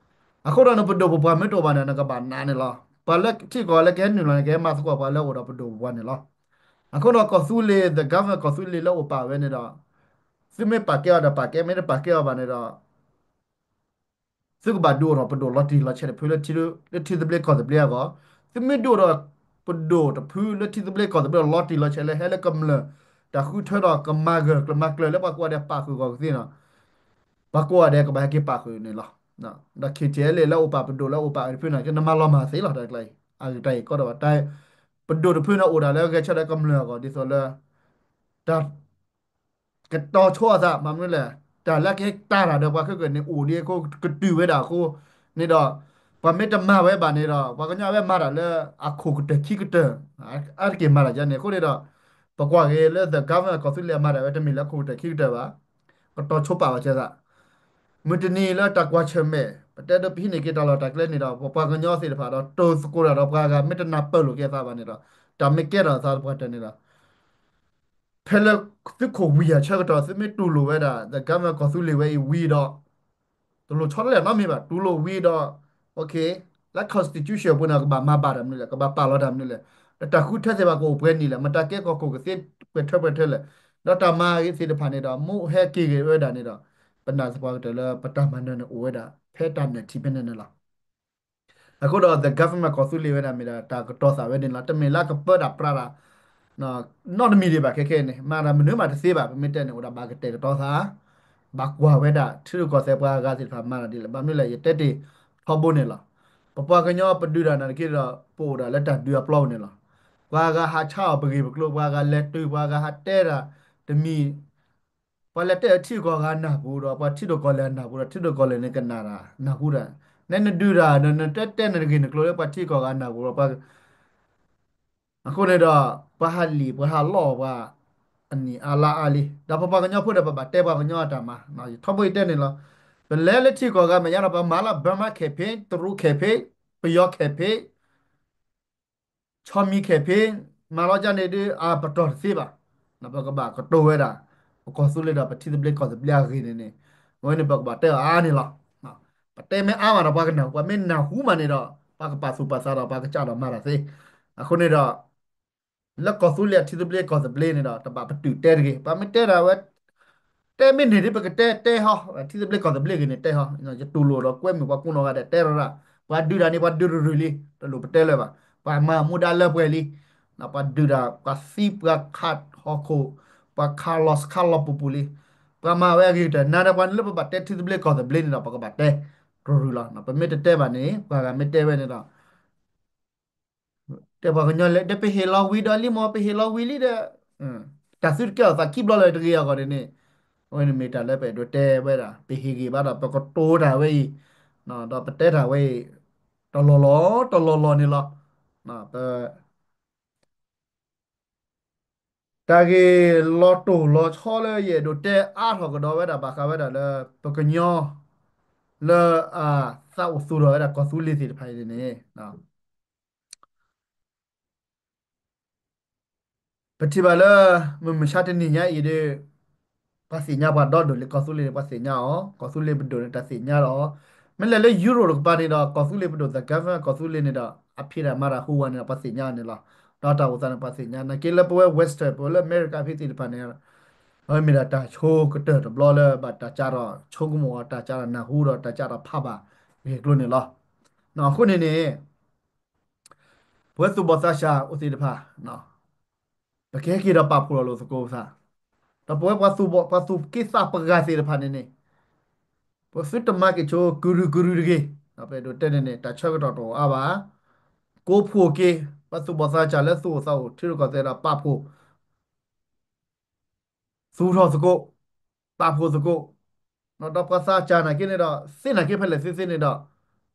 အဃိဒီးနပဒိၣ်ပပှၢ်မ့ၢ်တအိၣ်ဘၣ်န့ၣ် နကဘၣ်နာ်န့ၣ်လီၤ. ပှၤလၢထံကီၢ်လၢကဟဲနုာ်လီၤန့ၣ် ကဟဲမၤသကိးပှၤလၢအအိၣ်ဒီးပဒိၣ်ပပှၢ်န့ၣ်လီၤ. အဃိဒီးကီၢ်သူလ့ၤ the government ကီၢ်သူလ့ၤလၢအိၣ်ပာ်ဝဲန့ၣ်ဒီး သုမ့ၢ်ပာ်ကဲအီၤဒီးပာ်ကဲ, မ့ၢ်တပာ်ကဲအီၤဘၣ်န့ၣ်ဒီး သုကဘၣ်ဒုးအိၣ်ထီၣ်ပဒိၣ်လီၤတံၢ်လီၤဆဲးတဖုလၢထံ, လၢထံသဘျ့ကီၢ်သဘျ့အဂီၢ်, သုမ့ၢ်ဒုးအိၣ်ထီၣ်ပဒိၣ်တဖုလၢထံသဘျ့ကီၢ်သဘျ့လီၤတံၢ်လီၤဆဲးလၢဟဲလၢကမျၢၢ် တၢ်ဃုထၢဒီးကမၤဂၢၢ်ကျၢၤမၤကျၢၤလၢပှၤကိးဂၤဒဲးပာ်ဃုာ်ဂီၤကသ့ၣ်နီၤ, ပှၤကိးဂၤဒဲးကဘၣ်ဟဲက့ၤပာ်ဃုာ်န့ၣ်လီၤ. ဒီး K T L A လၢအိၣ်ပာ်ပဒိၣ်လၢအိၣ်ပာ်အတဖုန့ၣ် ကနမၤလီၤမၢ်သ့လီၤ တၢ်ကျါအံၤ, အဂ့ၢ်တၢ်အံၤကီဒီးဘၣ်တၢ် ပဒိၣ်တဖုန့ၣ်အိၣ်ဒၣ်လၢဂဲၤဆၢထၢၣ်ကမျၢၢ်အဂီၢ် ဒ်သိးလၢ တၢ် ကတီၤဆိအသး မ့ၢ်မနုၤလဲၣ်, တၢ်လၢကဟဲတၢ်တၢ်ဒီးပှၤခဲကနံၣ်န့ၣ် အိၣ်ဒ်အဃိကတုၤဝဲဒၣ်အဃိန့ၣ်ဒီး ပှၤမ့ၢ်တမၤဝဲဘၣ်န့ၣ်ဒီး ပှၤကညီအဝဲမၤတၢ်လၢအခိၣ်ကတၢၢ်ခံကတၢၢ် အါတက့ၢ်မၤတၢ်ယါန့ၣ် အဃိန့ၣ်ဒီး ပကွၢ်က့ၤလၢ the government ကီၢ်သူလ့ၤအမၤတၢ်ဝဲ တမ့ၢ်လၢအခိၣ်ကတၢၢ်ခံကတၢၢ်ဘၣ်, ကတီၤဆိပာ်ဝဲဆဲသး မုၢ်တနံၤလၢတၢ်ကွၢ်ဆၢၣ်မဲာ် ပတဲဒိးပဟံးန့ၢ်က့ၤတၢ်လီၢ်တၢ်ကျဲန့ၣ်ဒီး ပပှၤကညီသ့ၣ်တဖၣ်ဒီး တိၤသကိးတၢ်ဒီးပှၤဂၤ မ့ၢ်တနၢ်ပၢၢ်လိာ်က့ၤအသးဘၣ်န့ၣ်ဒီး တၢ်မ့ၢ်ကဲထီၣ်အသးသပှၢ်တၢၢ်န့ၣ်ဒီး ဖဲလၢသုးခိၣ်ဝံၤအဆၢကတီၢ် သုမ့ၢ်တူၢ်လိာ်ဝဲဒၣ် the government ကီၢ်သူလ့ၤဝဲအံၤဝံၤဒီး တလိၣ်ဆီတလဲၣ်နီတမံၤဘၣ် တူၢ်လိာ်ဝံၤဒီး လၢ constitution ပူၤန့ၣ် ကဘၣ်မၤဘၣ်တၢ်မနုၤလဲၣ် ကဘၣ်ပာ်လီၤတၢ်မနုၤလဲၣ် ဒီးတၢ်ဃုထၢသ့ၣ်တဖၣ်ကအိၣ်ပှဲၤနံၣ်လဲၣ် မတၤကဲကီၢ်ခိၣ်ကသ့ပှဲၤထၢပှဲၤထၢလဲၣ် ဒီးတၢ်မၤဂ့ၤသ့ၣ်တဖၣ်န့ၣ်ဒီး မ့ၢ်ဟဲက့ၤဂ့ၤဝဲဒၣ်န့ၣ်ဒီး ပနာ်သပှၢ်ကတၢၢ်လၢပတၢ်မၤနၢၤန့ၣ်အိၣ်ဝဲဒၣ် ဖဲတၢ်နၢၣ်ထံးဖဲန့ၣ်န့ၣ်လီၤ. အဃိဒီး the government ကီၢ်သူလ့ၤဝဲဒၣ်မ့ၢ်ဒၣ်တၢ်ကတီၤသးဝဲန့ၣ်လီၤ. တမ့ၢ်လၢအကပၢတၢ်ပြးတၢ် နီတမံၤဒံးဘၣ်ခဲခဲအံၤန့ၣ် မၤတၢ်မနုၤမးတသ့ဘၣ်. ပမ့ၢ်တဲန့ၣ် အိၣ်ဒၣ်ဘၣ်ကတဲာ်ကတီၤသး ဘၣ်ကွၢ်ဝဲဒၣ် ထံရူၢ်ကီၢ်သဲးပှၤအဂၤသ့ၣ်တဖၣ်မၤတၢ်ဒ်လဲၣ်. ဘၣ်မနုၤလဲၣ် ယတဲတ့ၢ်ထီဘိန့ၣ်လီၤ. ပပှၤကညီပဒုးတၢ်နာ်သက့ဒီး ပအိၣ်ဒၣ်လၢတၢ်ဒုးအပျီပူၤန့ၣ်လီၤ. ပှၤဂၤဟးဆါအီၤပဂ့ၢ်ပကျိၤ ပှၤဂၤလဲၤတုၤ ပှၤဂၤဟးတဲတၢ်တမံၤ ပှၤလဲၤတဲထံကီၢ်ဂၤနၢ်ပူၤဒီး ပှၤထံဒိၣ်ကီၢ်လဲၢ်နၢ်ပူၤဒီး ထံဒိၣ်ကီၢ်လဲၢ်န့ၣ်ကနၣ်တၢ်နၢ်ဟူတၢ်, နဲနဒုးတၢ်ဒီး နတဲတဲနတဂ့ၢ်နကျိၤလၢပှၤထံကီၢ်ဂၤနၢ်ပူၤဒီး ပှၤ အဃိန့ၣ်ဒီး ပှၤဟးလံၣ် ပှၤဟးလီၢ် ပှၤအနံၣ်အါလါအါလံ, ဒီးပပှၤကညီဖိဒီး ပဘၣ်တဲပှၤကညီအတၢ်မၤ, ယထီဘိယတဲန့ၣ်လီၤ. ပလဲၤလၢထံကီၢ်ဂၤမဲာ်ညါဒီး ပမၤလၢ Burma campaign, တရူး campaign, ပယီၤ campaign, ဆီမံၤ campaign, မၤလီၤကန့ၣ်ဒုး အပတီၢ်တသ့ဘၣ်. ပကဘၣ်ကတိၤဝဲဒၣ် ပကီၢ်သူလ့ၤဒီး ပထံသဘျ့ကီၢ်သဘျ့အဂ့ၢ်န့ၣ်န့ၣ်, အဝဲန့ၣ်ပကဘၣ်တဲအီၤအါန့ၣ်လီၤ. ပတဲမ့ၢ်အါမးဒီး ပှၤကနၢ်ဟူ, ပှၤမ့ၢ်နၢ်ဟူမးန့ၣ်ဒီး ပှၤကပာ်သူၣ်ပာ်သးဒီး ပှၤကစးဒီးမၤတၢ်သ့. အဃိန့ၣ်ဒီး လၢကီၢ်သူလ့ၤအထံသဘျ့ကီၢ်သဘျ့န့ၣ်ဒီး တဘၣ်ပတုာ်တဲတဂ့ၤ. ပှၤမ့ၢ်တဲဒၣ်ဝဲ တဲမ့ၢ်န့ၢ်ဒ်ပကတဲတဲဟီ, ထံသဘျ့ကီၢ်သဘျ့ဂ့ၤန့ၣ်တဲဟီ, ယတူၢ်လိာ်ဒီးကွဲမုာ်ပှၤကူၣ်နီၢ်ဂၤဒဲးတဲရၣ်, ပှၤဒုးတၢ်န့ၣ် ပှၤဒုးရူၤရူၤလံ, တလိၣ်ပတဲလၢၤဘၣ်. ပှၤမၤမူဒါလၢပှဲၤလံ, ပှၤဒုးတၢ် ပှၤသံပှၤခးဟီၣ်ခိၣ်, ပှၤခးလီၤခးလီၤပူၤပူၤလံ, ပှၤမၤဝဲအဂ့ၤကတၢၢ်, နၤဒီးပှၤလၢပဘၣ်တဲထံသဘျ့ကီၢ်သဘျ့န့ၣ်ဒီး ပကဘၣ်တဲရူၤရူၤလီၤ. ပမ့ၢ်တတဲဘၣ်န့ၣ် ပှၤဂၤမ့ၢ်တဲဝဲန့ၣ်ဒီး တဲပှၤကညီလဲၣ်, ဒီးပဟ့ၣ်လီၤဝံၤဒီးလံမ့ၢ် ပဟ့ၣ်လီၤဝံၤလံဒီး တၢ်သုတကဲထီၣ်သးခံဘျီလၢၤတဂ့ၤအဂီၢ်န့ၣ်န့ၣ်, အဝဲန့ၣ်မ့ၢ်တၢ်လၢပအဲၣ်ဒိးတဲဝဲဒၣ်, ပဟ့ၣ်ဂ့ၤဘၣ်ဒီး ပကတိၤတၢ်ဝဲအံၤ, ဒီးပတဲတၢ်ဝဲအံၤ တလီၢ်လီၢ် တလီၢ်လီၢ်န့ၣ်လီၤ. ပ တၢ်ဂ့ၢ်လီၤတိၢ်လီၤဆီလၢယအဲၣ်ဒိးတဲအါထီၣ်ကဒီးဝဲဒၣ်ဘၣ်ဃးဝဲဒၣ်လၢ ပကညီ လၢအသးအိၣ်သူၣ်ထီၣ်ဝဲဒၣ်ကီၢ်သူလ့ၤသ့ၣ်တဖၣ်အံၤန့ၣ်န့ၣ် ပထံၣ်ဘၣ်လၢ မုၢ်မဆါတနံၤညါအံၤဒီး ပှၤသ့ၣ်ညါပှၤဒီဒိၣ်လၢကီၢ်သူလ့ၤန့ၣ် ပှၤသ့ၣ်ညါအီၤ, ကီၢ်သူလ့ၤပဒိၣ်န့ၣ် တၢ်သ့ၣ်ညါဒီးအီၤ, မ့ၢ်လဲၤလၢ Europe တကပၤန့ၣ်ဒီး ကီၢ်သူလ့ၤပဒိၣ် the government ကီၢ်သူလ့ၤန့ၣ်ဒီး အဖံးတၢ်မၤတၢ်ဟူဝဲန့ၣ်ဒီး ပှၤသ့ၣ်ညါန့ၣ်လီၤ. ဒီးတၢ်အိၣ်သးန့ၣ် ပှၤသ့ၣ်ညါ နာ်က့လၢပဝဲ Western ပဝဲလၢအမဲရကၤဖဲသ့ၣ်တဖၣ်န့ၣ် အဝဲမ့ၢ်ဒၣ်တၢ်ဆိကတၢၢ်တဘျီလၢဘၣ်တၢ်ကးထီၣ်ဆိကမိၣ်အီၤ တၢ်ကးထီၣ်နၢ်ဟူဒီးတၢ်ကးထီၣ်ဖးဘၣ်ဂ့ၢ်ကျိၤန့ၣ်လီၤ. အဃိန့ၣ်န့ၣ် ပဝဲသူၣ်ဘီၣ်သးစၢ်အိၣ်သ့ၣ်တဖၣ် ပကဟဲက့ၤဒီးပာ်ဖှိၣ်ထီၣ်လိာ်သကိးပသး, ဒီးပဝဲပှၤသူၣ်ဘီၣ် ပှၤသူၣ်က့သးပှၢ်ဂၤသ့ၣ်တဖၣ်န့ၣ်န့ၣ် ပသုတမၤက့ၤဆိကရုၢ်ကရုၢ်တဂ့ၤ, ပအဲၣ်ဒိးတဲန့ၣ်န့ၣ် တၢ်ဆၢကတီၢ်တအိၣ်အါဘၣ်, ကိးဖှိၣ်က့ၤ ပှၤသူၣ်ဘီၣ်သးစၢ်လၢသူၣ်အိၣ်သးအိၣ် ထံရူၢ်ကီၢ်သဲးဒီးပာ်ဖှိၣ် သူၣ်ထီၣ်သကိး, ပာ်ဖှိၣ်သကိး, ဒီးပှၤသးစၢ်နာ်က့န့ၣ်ဒီး သ့နာ်က့ဖဲလဲၣ်သ့သ့န့ၣ်ဒီး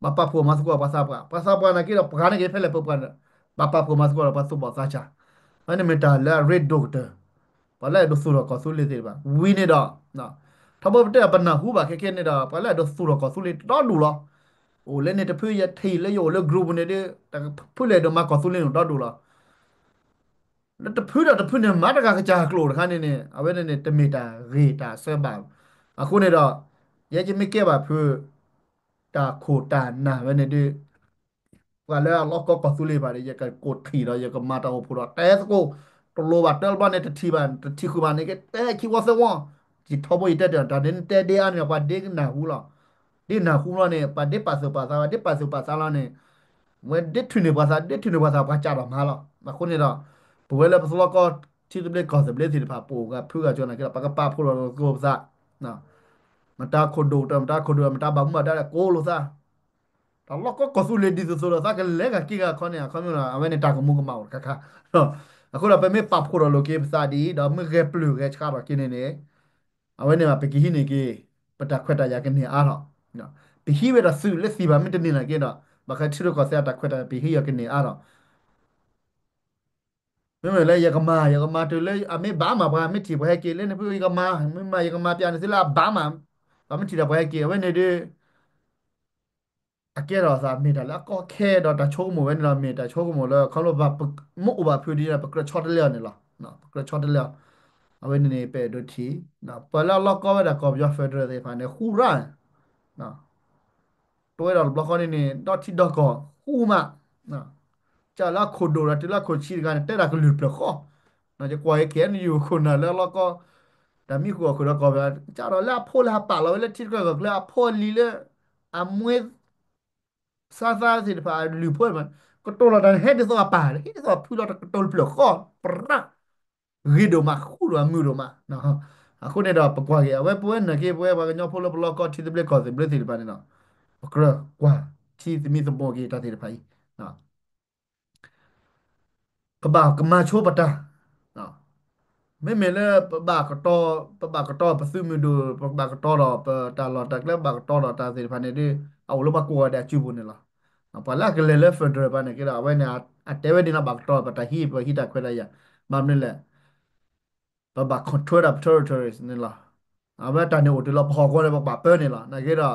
ဘၣ်ပာ်ဖှိၣ်မၤသကိးပှၤသးပှၢ်, ပှၤသးပှၢ်နာ်က့ဒီး ပှၤနာ်က့ဖဲလဲၣ်ပပှၤန့ၣ် ဘၣ်ပာ်ဖှိၣ်မၤသကိးဒီးပှၤသူၣ်ဘီၣ်သးစၢ်, အဝဲန့ၣ်မ့ၢ်တၢ်လၢအရ့ဒိၣ်ကတၢၢ်, ပှၤလၢအဲၣ်ဒိးသူၣ်ထီၣ်ကီၢ်သူလ့ၤသ့ၣ်တဖၣ် ဝံၤန့ၣ်ဒီး ထီဘိပတဲပနၢ်ဟူဘၣ်ခဲခဲန့ၣ်ဒီး ပှၤလၢအဲၣ်ဒိးသူၣ်ထီၣ်ကီၢ်သူလ့ၤဒီဒူၣ်လီၤ. အိၣ်လၢန့ၣ်တဖု ယထံၣ်လၢယအိၣ်လၢ group ပူၤန့ၣ်ဒီး တဖုလၢအဲၣ်ဒိးမၤကီၢ်သူလ့ၤန့ၣ်ဒီဒူၣ်လီၤ. လၢတဖုဒီးတဖုန့ၣ် မၤတဂၤကစၢ်ကျိာ်တခါန့ၣ်န့ၣ် အဝဲန့ၣ်န့ၣ် တမ့ၢ်တၢ်ဂ့ၤတၢ်အဆၢဘၣ်. အဃိန့ၣ်ဒီး ယဲယမ့ၢ်ကဲဘၣ်ဖု တၢ်ခိၣ်တၢ်နၢ်ဝဲန့ၣ်ဒီး ပှၤလၢအလီၢ်ကီကီၢ်သူလ့ၤဘၣ်ဒီး ယကကိးထံၣ်ဒီး ယကမၤတၢ်အိၣ်ဖှိၣ်ဒီး တဲသကိး တလိၣ်ဘၣ်တၢ်လၢဘျီန့ၣ် တထံၣ်ဘၣ် တထံၣ်ဃုာ်ဘၣ်န့ၣ် ကတဲခံဝီသၢဝီ, ယထီဘိယတဲတၢ် တၢ်န့ၣ်တဲဒ့အါန့ၣ် ပှၤဒ့ကနၢ်ဟူလီၤ. ဒ့နၢ်ဟူလီၤန့ၣ် ပှၤဒ့ပာ်သူၣ်ပာ်သး ပှၤဒ့ပာ်သူၣ်ပာ်သးလီၤန့ၣ် ဝဲဒ့ထုးန့ၢ်ပှၤသး ဒ့ထုးန့ၢ်ပှၤသး ပှၤကးထီၣ်မၤလီၤ. အဃိန့ၣ်ဒီး ပဝဲလၢပသလီၢ်ကီၢ် ထံသဘျ့ကီၢ်သဘျ့သ့ၣ်တဖၣ် ပအိၣ်ဂၤဖုဂၤကၠီနာ်က့ဒီး ပကပာ်ဖှိၣ်လိာ်သကိးပသး, မတၤခိၣ်ဒိၣ်ကတၢၢ် မတၤခိၣ်ဒိၣ် မတၤဘၣ်မူဘၣ်ဒါဒီး ကိးလိာ်သး, တၢ်လီၢ်ကီကီၢ်သူလ့ၤဒ်သိးသိးဒီး သးကလဲၤဂၤက့ၤဂၤခီန့ၣ် အခီပညီဒီး အဝဲန့ၣ်တၢ်ကမူကမၣ်အိၣ်တခါခါ, အဃိဒီး ပမ့ၢ်ပာ်ဖှိၣ်ထီၣ်လိာ်က့ၤပသးဒ်အံၤ ဒီးမ့ၢ်ဂဲၤပျုၢ်ဂဲၤဆှးထီၣ်က့ၤန့ၣ်န့ၣ် အဝဲန့ၣ်ဘၣ် ပကဟံးန့ၢ်က့ၤ ပတၢ်ခွဲးတၢ်ယာ်ကန့ၢ်အါထီၣ်, ပဟံးဝဲဒၣ်သုးလၢသံၣ်ဘၣ်မ့ၢ်တန့ၢ်နာ်က့ဒီး ဘၣ်ဃးထံရူၢ်ကီၢ်သဲးအတၢ်ခွဲးတၢ်ယာ် ပဟံးအီၤကန့ၢ်အါထီၣ် မ့မ့ၢ်လၢယကမၤ ယကမၤတုၤလၢ အမ့ၢ်ဘၣ်မး ပှၤမ့ၢ်ထံၣ်ပှၤဟဲက့ၤလၢန့ၣ် ဖုယကမၤ မ့ၢ်မၤယကမၤပျးန့ၣ်သ့လၢအဘၣ်မး, ပှၤမ့ၢ်ထံၣ်ဒီးပှၤဟဲက့ၤ အဝဲန့ၣ်ဒီး အကဲထီၣ်သးမ့ၢ်တၢ်လၢအကီခဲဒီးတၢ်ဆိကမိၣ်ဝဲန့ၣ်ဒီး မ့ၢ်တၢ်ဆိကမိၣ်လၢခီဖျိဘၣ် ပမ့ၢ်အိၣ်ဘၣ်ဖုဒ်န့ၣ် ပကြၢးဆီတလဲအီၤန့ၣ်လီၤ. ပကြၢးဆီတလဲအီၤ, အဝဲန့ၣ်န့ၣ် ပအဲၣ်ဒိးထံၣ် ပှၤလၢအလီၢ်ကီဝဲဒၣ်ကီၢ်ပယီၤ federal သ့ၣ်တဖၣ်န့ၣ် ဃူရၣ် တဝဲဒီးတဘျီဃီန့ၣ်န့ၣ် ဒီထံဒီကီၢ်ဃူမး, ကၢ်လၢအခိၣ်ဒိၣ်ဒီးတုၤလၢအခိၣ်ဆံးတဂၤန့ၣ် တဲဒၣ်ကလုၢ်တဖျၢၣ်ဃီ, ယကွၢ်က့ၤ ခဲအံၤန့ၣ် ယခိၣ်နၢ်လၢအလီၢ်ကီ တၢ်မံဃုာ်အီၣ်ဃုာ်ဒီးကီၢ်ပယီၤ ကၢ်ဒီးလၢအဖိလၢအပာ်လီၤဝဲလၢထံတကီၢ်ကီၢ်ချၢ အဖိအလံၤလၢ အမွဲ စါသးသ့ၣ်တဖၣ် အလုၢ်ဖိမး ကတိၤလီၤတၢ်န့ၣ်ဟဲဒ်သိးအပၢ် ဟဲဒ်သိးအဖုလီၤ တကတိၤတဖျၢၣ်ဃီ ပြး ဂ့ၤဒိၣ်မး ဃူဒိၣ်မး မုာ်ဒိၣ်မး. အဃိန့ၣ်ဒီး ပကွၢ်က့ၤ အဝဲပဝဲနာ်က့ ပဝဲပှၤကညီဖိလၢပလီၢ်ကီ ထံသဘျ့ကီၢ်သဘျ့သ့ၣ်တဖၣ်န့ၣ်ဒီး ပကြၢးကွၢ်ထံသမံသမိးက့ၤတၢ်သ့ၣ်တဖၣ်အံၤ ပဘၣ်ကမၤဆိပတၢ်, မ့မ့ၢ်လၢ ပဘၣ်ကတီၤ ပဘၣ်ကတီၤပသုးမုၢ်ဒိၣ် ပဘၣ်ကတီၤဒီးပတၢ်လီၢ်တၢ်ကျဲ ပဘၣ်ကတီၤဒီးတၢ်သ့ၣ်တဖၣ်န့ၣ်ဒီး အအိၣ်လၢပှၤကိးဂၤဒဲးအစုပူၤန့ၣ်လီၤ. ပှၤလၢအကလဲၤလၢ federal ဘၣ်န့ၣ်က့ဒီး အဝဲန့ၣ် အတဲဝဲဒ်န့ၣ် ဘၣ်ကတီၤပတၢ်ဟံး ပဟံးတၢ်ခွဲးတၢ်ယာ် ဘၣ်မနုၤလဲၣ် ပဘၣ် control ဒၣ်ပ territories န့ၣ်လီၤ. အဝဲတၢ်န့ၣ်အိၣ်တုၤလီၤပဟီၣ်ကဝီၤန့ၣ် ပကဘၣ်ပၢန့ၣ်လီၤ. နာ်က့ဒီး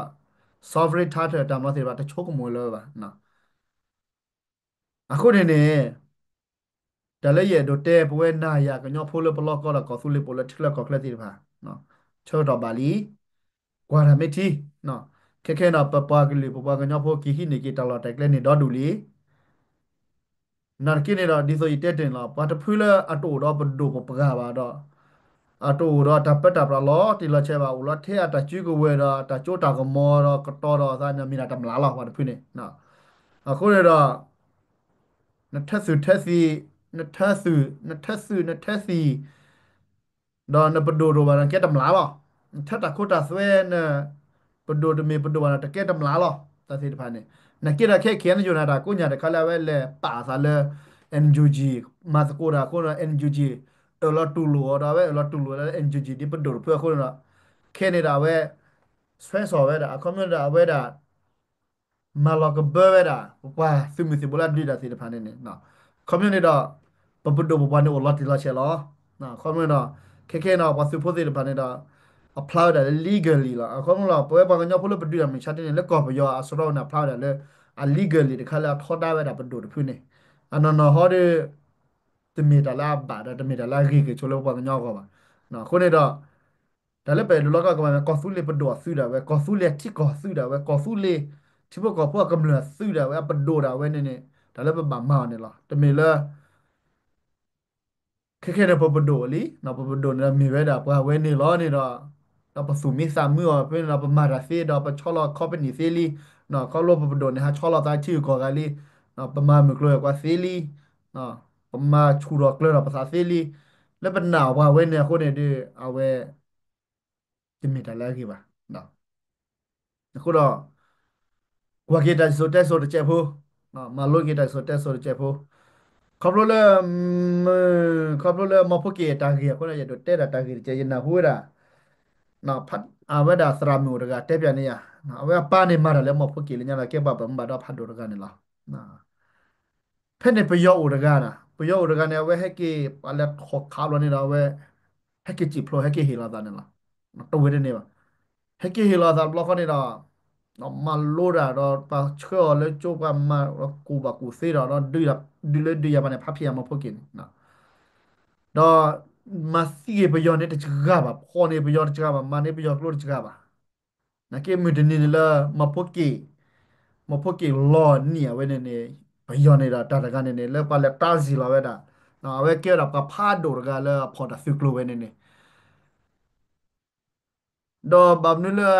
sovereign title တၢ်မၤသ့ၣ်တဖၣ် တဆိကမိၣ်လၢၤဘၣ်. အဃိန့ၣ်န့ၣ် တၢ်လၢယအဲၣ်ဒိးတဲ ပဝဲနၤယၤကညီဖိလၢပလီၢ်ကီဒီး ကီၢ်သူလ့ၤပအိၣ်လၢထံချၢကီၢ်ချၢသ့ၣ်တဖၣ် ဆၢကတီၢ်ဘၣ်လံ, ကွၢ်တၢ်မ့ၢ်ထံ, ခဲခဲဒီး ပပှၤကလုာ် ပပှၤကညီဖိ က့ၤဟံးန့ၢ်က့ၤတၢ်လီၢ်တၢ်ကျဲန့ၣ်ဒီဒူၣ်လံ. နာ်သက့န့ၣ်ဒီး ဒ်သိးယတဲတ့ၢ်န့ၣ်လီၤ ပှၤတဖုလၢအတအိၣ်ဒီးပဒိၣ်ပပှၢ်ဘၣ်ဒီး အတအိၣ်ဒီးတၢ်ပၢတၢ်ပြးလီၤတံၢ်လီၤဆဲးဘၣ် အိၣ်လီၤထဲအတၢ်စုကဝဲၤဒီး တၢ်ကၠိတၢ်ကမီၤဒီးကတီၤဒီးသးန့ၣ် မ့ၢ်ဒၣ်တမျၢ်လီၤ ပှၤတဖုန့ၣ်. အဃိန့ၣ်ဒီး နထၢသုးထၢသံ, နထၢသုး, နထၢသုး, နထၢသံ ဒီးနပဒိၣ်တအိၣ်ဘၣ်ဒီး နကဲတမျၢ်လီၤ. နထၢတၢ်ခိတၢ်သွဲ နပဒိၣ်တမ့ၢ်ပဒိၣ်ဘၣ်ဒီး တကဲတမျၢ်လီၤ. တၢ်သ့ၣ်တဖၣ်န့ၣ် နာ်က့ဒီးခဲခဲန့ၣ် ယိၤနၤတၢ်ကိးညါတခါလၢအဝဲလဲၤပာ်သးလၢ NUG မၤသကိးတၢ်အဃိဒီး NUG အၢၣ်လီၤတူၢ်လိာ်အီၤဒီး အဝဲအၢၣ်လီၤတူၢ်လိာ်လၢ NUG ဒ်ပဒိၣ်တဖုအဃိန့ၣ်ဒီး ခဲန့ၣ်ဒီးအဝဲ ဆွဲဆီၣ်ဝဲဒၣ် အခီပညီဒီးအဝဲဒၣ် မၤလီၤကဘၢဝဲဒၣ် ပပှၤသုးမုၢ်သံၣ်ဘိလၢအဒုးတၢ်သ့ၣ်တဖၣ်န့ၣ်န့ၣ် ခီပညီန့ၣ်ဒီး ပပဒိၣ်ပပှၢ်န့ၣ်အိၣ်လီၤတံၢ်လီၤဆဲးလီၤ. ခီပညီဒီး ခဲခဲန့ၣ်ဒီး ပှၤသုးဖိသ့ၣ်တဖၣ်န့ၣ်ဒီး အဖျါဝဲဒၣ်လၢ legally လီၤ. အခီပညီလီၤ ပဝဲပှၤကညီဖိလၢပဒုးတၢ်မုၢ်ဆါတနံၤန့ၣ် လၢကီၢ်ပယီၤအစရီန့ၣ် အဖျါဝဲဒၣ်လၢ အ legally တခါလၢအထီဒါဝဲဒၣ်ပဒိၣ်တဖုန့ၣ် အနီၢ်နီၢ်ဟီဒီး တမ့ၢ်တၢ်လၢအဘၣ်ဒီး တမ့ၢ်တၢ်လၢအဂ့ၤက့ၤဆိလၢပပှၤကညီအဂီၢ်ဘၣ်. အဃိန့ၣ်ဒီး တၢ်လၢပအဲၣ်ဒိးလီၢ်ကီကမၤန့ၣ် ကီၢ်သူလ့ၤပဒိၣ်အသုးဒၣ်ဝဲ ကီၢ်သူလ့ၤအထံကီၢ်သုးဒၣ်ဝဲ ကီၢ်သူလ့ၤ ထံဖိကီၢ်ဖိအကမျၢၢ်အသုးဒၣ်ဝဲ အပဒိၣ်ဒၣ်ဝဲန့ၣ်န့ၣ် တၢ်လၢပဘၣ်မၤအီၤန့ၣ်လီၤ. တမ့ၢ်လၢ ခဲခဲန့ၣ် ပပဒိၣ်လံ, ပပဒိၣ်န့ၣ်ဒီးမ့ၢ်ဝဲဒၣ်ပှၤဝဲန့ၣ်လီၤန့ၣ်ဒီး, ဒီးပသူၣ်မံသးမုာ်အီၤဖဲန့ၣ်ဒီး ပမၤတၢ်သ့ဒီး ပဆီလီၤ company သ့လံ, ခီဖျိပပဒိၣ်န့ၣ် ဟးဆီလီၤသးထံဂုၤကီၢ်ဂၤလံ, ပမၤမုၢ်ကျိၤဝဲၤကွာ်သ့လံ, ပမၤဆူၣ်ထီၣ်ကျၢၤထီၣ်ပသးသ့လံ, လၢပနာ်ပှၤဝဲန့ၣ်အဃိန့ၣ်ဒီး အဝဲ တမ့ၢ်တၢ်လၢအဂ့ၤဘၣ်. အဃိဒီး ကွၢ်က့ၤတၢ်စံၣ်စိၤတဲစိၤတစဲးဖိ, မၤလိက့ၤတၢ်စံၣ်စိၤတဲစိၤတစဲးဖိ, ခီဖျိလၢ ခီဖျိလၢမီၤဖိက့ၤတၢ်ဂ့ၢ်အဃိန့ၣ် ယအဲၣ်ဒိးတဲဒၣ်တၢ်ဂ့ၢ်တစဲး ယနၢ်ဟူဝဲဒၣ် အဝဲဒၣ်သရၣ်မုၣ်အိၣ်တဂၤတဲပၠးန့ၣ်ယၤ, အဝဲအပၢ်န့ၣ်မၤတၢ်လၢမီၤဖိက့ၤလၢညါဒီး ကဲပှၤပမူဘၣ်ဒီးဖးဒိၣ်တဂၤန့ၣ်လီၤ. ဖဲန့ၣ်ပယီၤအိၣ်တဂၤန့ၣ်, ပယီၤအိၣ်တဂၤန့ၣ် အဝဲဟဲက့ၤ ပှၤလဲၤထီၣ်ခးဘျီန့ၣ်ဒီး အဝဲ ဟဲက့ၤစံၣ်ဖျိ ဟဲက့ၤဟ့ၣ်လီၤသးန့ၣ်လီၤ. တဝဲတန့ၢ်ဘၣ်. ဟဲက့ၤဟ့ၣ်လီၤသးတဘျီဃီန့ၣ်ဒီး မၤလိတၢ်ဒီး ပှၤဆှၢအီၤလၢကၠိ ပှၤမၤကူၣ်ဘၣ်ကူၣ်သ့ဒီး ဒုးလၢဒုးယၤပှၤန့ၣ် ဖးဖံးယၤမီၤဖိက့ၤန့ၣ် ဒီးမၤသံက့ၤပယီၤန့ၣ်တစှၤဘၣ်, ဖီၣ်န့ၢ်ပယီၤတစှၤဘၣ်, မၤန့ၢ်ပယီၤကျိတစှၤဘၣ်. နာ်က့မုၢ်တနံၤန့ၣ်လၢ မီၤဖိက့ၤ, မီၤဖိက့ၤလီၤနံၣ်အဝဲန့ၣ်န့ၣ်, ပယီၤန့ၣ်ဒီးတၢ်တဂၤန့ၣ်န့ၣ် လၢပှၤလဲၤတၢ်စံၣ်လီၤဝဲဒၣ်, အဝဲကဲဝဲဒၣ်ပှၤဖးဒိၣ်တဂၤလၢအဖီၣ်တၢ်သုးကျိၤဝဲန့ၣ်န့ၣ် ဒီးဘၣ်မနုၤလၢ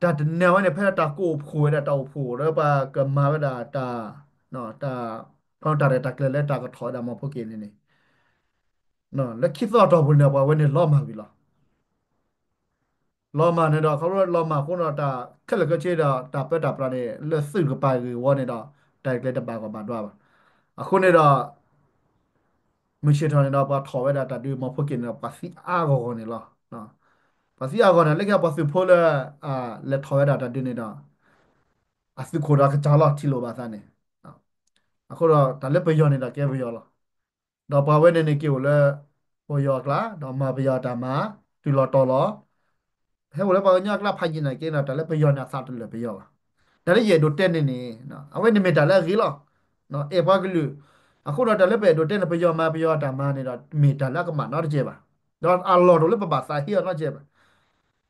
တၢ်တနၢၤဝဲန့ၣ် ဖဲတၢ်ကအိၣ်ဖှိၣ်ဝဲဒၣ် တၢ်အိၣ်ဖှိၣ်ဒီးပှၤကမၤဝဲဒၣ်တၢ်, တၢ်, ဖဲတၢ်ရဲၣ်တၢ်ကျဲၤလၢတၢ်ကထီၣ်ဝဲဒၣ်မီၤဖိက့ၤန့ၣ်န့ၣ်, လၢခံသီၣ်တီၢ်ပူၤန့ၣ် ပှၤဝဲန့ၣ်လီၤမၢ်ဝံၤလီၤ. လီၤမၢ်န့ၣ်ဒီး ခီဖျိလီၤမၢ်အဃိန့ၣ်ဒီး တၢ်ခဲလၢာ်ခဲဆ့ဒီး တၢ်ပၢတၢ်ပြးန့ၣ် လၢသုးတကပၤဂ့ၢ်ဝီန့ၣ်ဒီး တၢ်ရဲၣ်တၢ်ကျဲၤတဘၣ်ဂီၢ်ဘၣ်ဒွါဘၣ်. အဃိန့ၣ်ဒီး မုၢ်ဆ့ၣ်ထီၣ်န့ၣ်ဒီး ပှၤထီၣ်ဝဲဒၣ်တၢ်ဒုးမီၤဖိက့ၤန့ၣ်ဒီး ပှၤသံအါဂီၢ်ဂီၢ်န့ၣ်လီၤ. ပှၤသံအါဂီၢ်န့ၣ် လၢခံပှၤသုးဖိလၢ လဲၤထီၣ်ဝဲဒၣ်တၢ်ဒုးန့ၣ်ဒီး အသုးခိၣ်ဒီးကစၢ်လီၤ ထံၣ်လိာ်ဘၣ်သးန့ၣ်, အဃိဒီးတၢ်လၢပယီၤန့ၣ်ဒီးကဲပယီၤလီၤ. ဒီးပှၤဝဲန့ၣ်န့ၣ်က့ၤအိၣ်လၢ ပယီၤအကျါ ဒီးမၤပယီၤအတၢ်မၤ တုၤလီၤတီၤလီၤ ဟဲအိၣ်လၢပှၤကညီအကျါဖးယံာ်နာ်က့န့ၣ် တၢ်လၢပယီၤန့ၣ်အသးတလၢာ်ပယီၤဘၣ်. တၢ်လၢယအဲၣ်ဒိးတဲန့ၣ်န့ၣ် အဝဲန့ၣ်မ့ၢ်တၢ်လၢအဂ့ၤလီၤ. အဲၣ်ပှၤကလုာ်, အဃိဒီးတၢ်လၢပအဲၣ်ဒိးတဲန့ၣ် ပယီၤမၤပယီၤအတၢ်မၤန့ၣ်ဒီး မ့ၢ်တၢ်လၢအကမၣ်နီတစဲးဘၣ်. ဒီးအလီၢ်တအိၣ်လၢပဘၣ်သးဟ့အီၤနီတစဲးဘၣ်.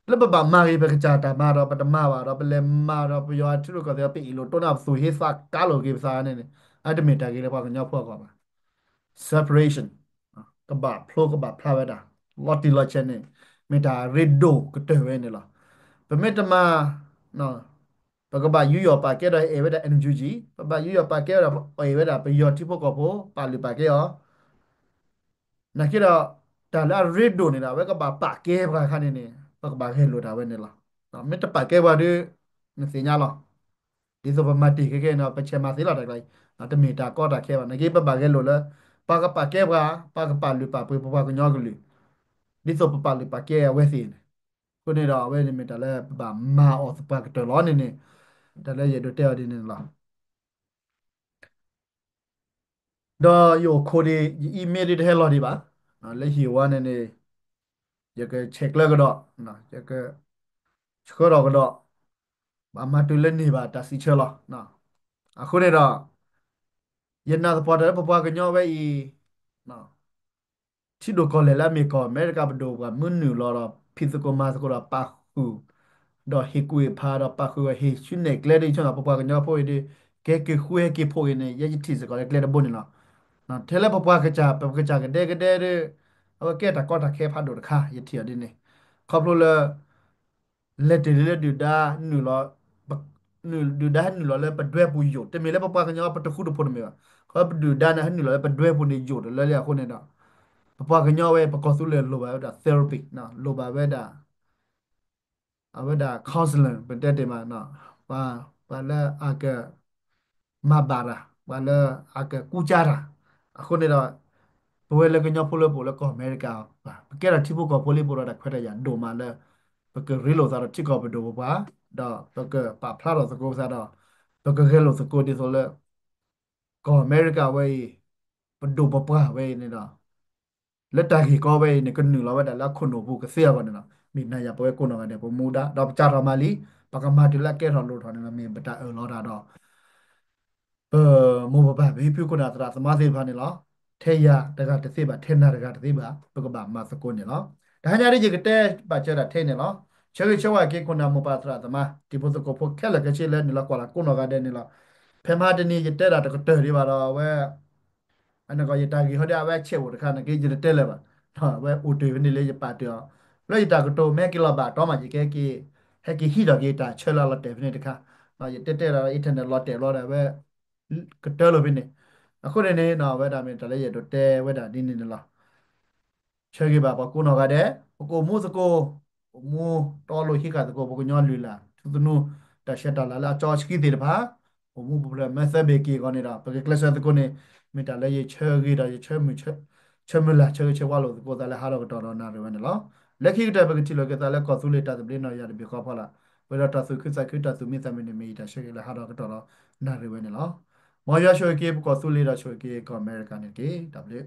လၢပဘၣ်မၤဂ့ၤပကစၢ်တၢ်မၤဒီး ပတမၤဘၣ်ဒီး ပလဲၤမၤဒီးပယီၤအထံရူၢ်ကီၢ်သဲး ပအ့ၣ်လိာ်တိၢ်န့ၣ် ပသူၣ်ဟ့သးကါလိာ်က့ၤပသးန့ၣ်န့ၣ် အတမ့ၢ်တၢ်ဂ့ၤလၢပှၤကညီဖိအဂီၢ်ဘၣ်. Separation ကဘၣ်ဖျိကဘၣ်ဖျါဝဲဒၣ် လီၤတံၢ်လီၤဆဲးန့ၣ် မ့ၢ်တၢ်ရ့ဒိၣ်ကတၢၢ်ဝဲန့ၣ်လီၤ. ပမ့ၢ်တမၤ ပကဘၣ်ယူးယီၣ်ပာ်ကဲဒီးအဲၣ်ဝဲဒၣ် NUG, ပဘၣ်ယူးယီၣ်ပာ်ကဲဒီးအဲၣ်ဝဲဒၣ်ပယီၤထံဖိကီၢ်ဖိ ပာ်လုၢ်ပာ်ကဲအီၤ နာ်က့ဒီး တၢ်လၢအရ့ဒိၣ်န့ၣ်ဒီး အဝဲကဘၣ်ပာ်ကဲပှၤအခါန့ၣ်န့ၣ် ပကဘၣ်ဂဲၤလိာ်တၢ်ဝဲန့ၣ်လီၤ. မ့ၢ်တပာ်ကဲပှၤဒီး နသ့ၣ်ညါလီၤ. ဒ်သိးပမၤတ့ၢ်ခဲကဲန့ၣ် ပဆဲးမၤသ့လီၤတၢ်ကျါအံၤ တမ့ၢ်တၢ်ကီတၢ်ခဲဘၣ်. နာ်က့ပဘၣ်ဂဲၤလိာ်လၢ ပှၤကပာ်ကဲပှၤ ပှၤကပာ်လုၢ်ပာ်ပှ့ၤပပှၤကညီကလုာ် ဒ်သိးပပာ်လုၢ်ပာ်ကဲအဝဲသ့ၣ်န့ၣ်. အဃိန့ၣ်ဒီး အဝဲန့ၣ်မ့ၢ်တၢ်လၢပဘၣ်မၤအီၤသပှၢ်ကတၢၢ်လီၤန့ၣ်န့ၣ် တၢ်လၢယအဲၣ်ဒိးတဲအီၤဒ်န့ၣ်လီၤ. ဒီးယအိၣ်ခိးဒံး ယ email ဒ်တဟဲလီၤဒံးဘၣ်. လၢဟံၣ်ဝါန့ၣ်န့ၣ် ယကဆဲးကျၢကဒီး ယကဆှၢထီၣ်ကဒီး ဘၣ်မၤတုၤလၢန့ၢ်ဘၣ်တၢ်စံးဆၢလီၤ. အဃိန့ၣ်ဒီး ယနာ်သပှၢ်တၢၢ်လၢပပှၤကညီဝဲအံၤ ထံဒိၣ်ကီၢ်လဲၢ်လၢအမ့ၢ်ကီၢ်အမဲရကၤပဒိၣ်ပှၤမုၢ်နုာ်လီၤဒီး ဖံးသကိးမၤသကိးဒီးပာ်ဃုာ် ဒီးဟ့ၣ်ကူၣ်ဟ့ၣ်ဖးဒီးပာ်ဃုာ်ဝဲဟ့ၣ်ဆူနဲၣ်ကျဲဒ်ဆိဒီး ပပှၤကညီဖိအံၤဒီး ကဟဲက့ၤဃုဟဲက့ၤဖိးအံၤန့ၣ် ယဲယထံၣ်စ့ၢ်ကီးလၢကျဲတဘိန့ၣ်လီၤ. ထဲလၢပပှၤကစၢ် ပကစၢ်ကဒဲကဒဲဒီး အဝဲကဲတၢ်ကီတၢ်ခဲဖးဒိၣ်တခါ ယထံၣ်အီၤဒ်န့ၣ် ခီဖျိလၢ လဲၤတ့ၢ်လၢဒုၣ်ဒါနုာ်လီၤ ဒုၣ်ဒါဟဲနုာ်လီၤလၢပဒွဲပူၤယိာ် တမ့ၢ်လၢပပှၤကညီပတဃူတဖိးတမ့ၢ်ဘၣ်. ခီဖျိဒုၣ်ဒါန့ၣ်ဟဲနုာ်လီၤလၢပဒွဲပူၤန့ၣ်ယိာ်တလၢလံအဃိန့ၣ်ဒီး ပပှၤကညီဝဲပကီၢ်သူလ့ၤလိၣ်ဘၣ်ဝဲဒၣ် therapy လိၣ်ဘၣ်ဝဲဒၣ် အဝဲဒၣ် counseling ပတဲတ့ၢ်မး ပှၤလၢအက မၤဘၣ်တၢ် ပှၤလၢအကကူစါတၢ် အဃိန့ၣ်ဒီး ပဝဲလၢကညီဖိလၢပအိၣ်လၢကီၢ်အမဲရကၤ ပကဲထီၣ်ထံဖိကီၢ်ဖိလံ ပအိၣ်ဒီးတၢ်ခွဲးတၢ်ယာ်ဒိၣ်မးလၢ ပကရ့လိာ်သးဒီးထံကီၢ်ပဒိၣ်ပပှၢ် ဒီးပကပာ်ဖျါထီၣ်သကိးပသးဒီး ပကဂဲၤလိာ်သကိးဒ်သိးလၢ ကီၢ်အမဲရကၤဝဲအံၤ ပဒိၣ်ပပှၢ်ဝဲအံၤန့ၣ်ဒီး လၢတၢ်ဂ့ၢ်ကီဝဲအံၤန့ၣ် ကနုာ်လီၤဝဲဒၣ်လၢအခိၣ်နူာ်ပူၤကသ့အဂီၢ်န့ၣ်လီၤ. မ့ၢ်နၤယၤပဝဲကိးနီၢ်ဂၤဒဲး ပမူဒါ ဒီးပစးထီၣ်မးလံ ပကမၤတုၤလၢအကဲထီၣ်လိၣ်ထီၣ်န့ၣ်လီၤ. မ့ၢ်ပတၢ်အၢၣ်လီၤတၢ်ဒီး ပမိၢ်ပပၢ်ပဟံၣ်ဖုခိၣ်နၢ်သရၣ်သမါသ့ၣ်တဖၣ်န့ၣ်လီၤ. ထဲယၤတဂၤတသ့ဘၣ် ထဲနၤတဂၤတသ့ဘၣ် ပကဘၣ်မၤသကိးန့ၣ်လီၤ. တဟါညါဒ်ယကတဲဘၣ်စၢၤဒၣ်ထဲန့ၣ်လီၤ. ဆၢဂ့ၤဆၢဝါက့ၤခိၣ်နၢ်မိၢ်ပၢ်သရၣ်သမါ တံၤဖိသကိးဖိခဲလၢာ်ခဲဆ့လၢနုာ်လီၤကွၢ်လၢ်ကိးနီၢ်ဂၤဒဲးန့ၣ်လီၤ. ဖဲမဟါတနံၤယတဲဒၣ်တကတၢၢ်ဒံးဘၣ်ဒီးအဝဲ အနကီး ယတၢ်ဂ့ၢ်ဟီဒီး အဝဲဆဲးအိၣ်တခါန့ၣ်က့ ယတတဲလၢၤဘၣ်. အဝဲအိၣ်တ့ၢ်ဖဲန့ၣ်လၢယပာ်တ့ၢ်အီၤ လၢယတၢ်ကတိၤ မ့ၢ်ဟဲက့ၤလီၤဘၣ်တီမး ယကဟဲက့ၤ ဟဲက့ၤဟံးထီၣ်က့ၤတၢ်ဆၢလၢအလီၤတဲာ်ဖဲန့ၣ်တခါ, ယတဲတဲဒီး internet လီၤတဲာ်ဘျီဒီး အဝဲကတၢၢ်လီၤဖဲန့ၣ်. အဃိန့ၣ်န့ၣ် အဝဲဒၣ်မ့ၢ်တၢ်လၢယအဲၣ်ဒိးတဲဝဲဒၣ်ဒ်န့ၣ်န့ၣ်လီၤ. ဆၢဂ့ၤဘၣ်ပှၤကိးနီၢ်ဂၤဒဲး, ပကအိၣ်မူသကိး, အိၣ်မူတီလိၤဟံးဃာ်သကိး ပကညီလုၢ်လၢ် ထူသနူ တၢ်ဆဲးတၢ်လၤလၢအကၠီအဆှံသ့ၣ်တဖၣ်, အိၣ်မူပူၤဖျဲးမၢသၢဘ့ၣ်က့ၤအဂီၢ်န့ၣ်ဒီး ပကကျဲးစၢးသကိးန့ၣ် မ့ၢ်တၢ်လၢယဆၢဂ့ၤဒီးယဆၢမုၢ်လၢ် ဆၢဂ့ၤဆၢဝါလိာ်သကိးသးလၢဟးထီၣ်ကတီၢ်ဒီးနၣ်ရံၣ်ဝဲန့ၣ်လီၤ. လၢခံကတၢၢ် ပကထံၣ်လိာ်က့ၤသးလၢကီၢ်သူလ့ၤတၢ်သဘျ့နီၢ်ယၤတဘ့ၣ်ဃီဖီလာ်, ပှဲၤဒီးတၢ်သူၣ်ခုသးခုတၢ်သူၣ်မံသးမုာ်န့ၣ် မ့ၢ်ယတၢ်ဆၢဂ့ၤလၢဟးထီၣ်ကတီၢ်ဒီးနၣ်ရံၣ်ဝဲန့ၣ်လီၤ. မ်ယွၤဆိၣ်ဂ့ၤက့ၤပကီၢ်သူလ့ၤဒီးဆိၣ်ဂ့ၤက့ၤကီၢ်အမဲရကၤန့ၣ်တက့ၢ်. တၢ်ဘျုး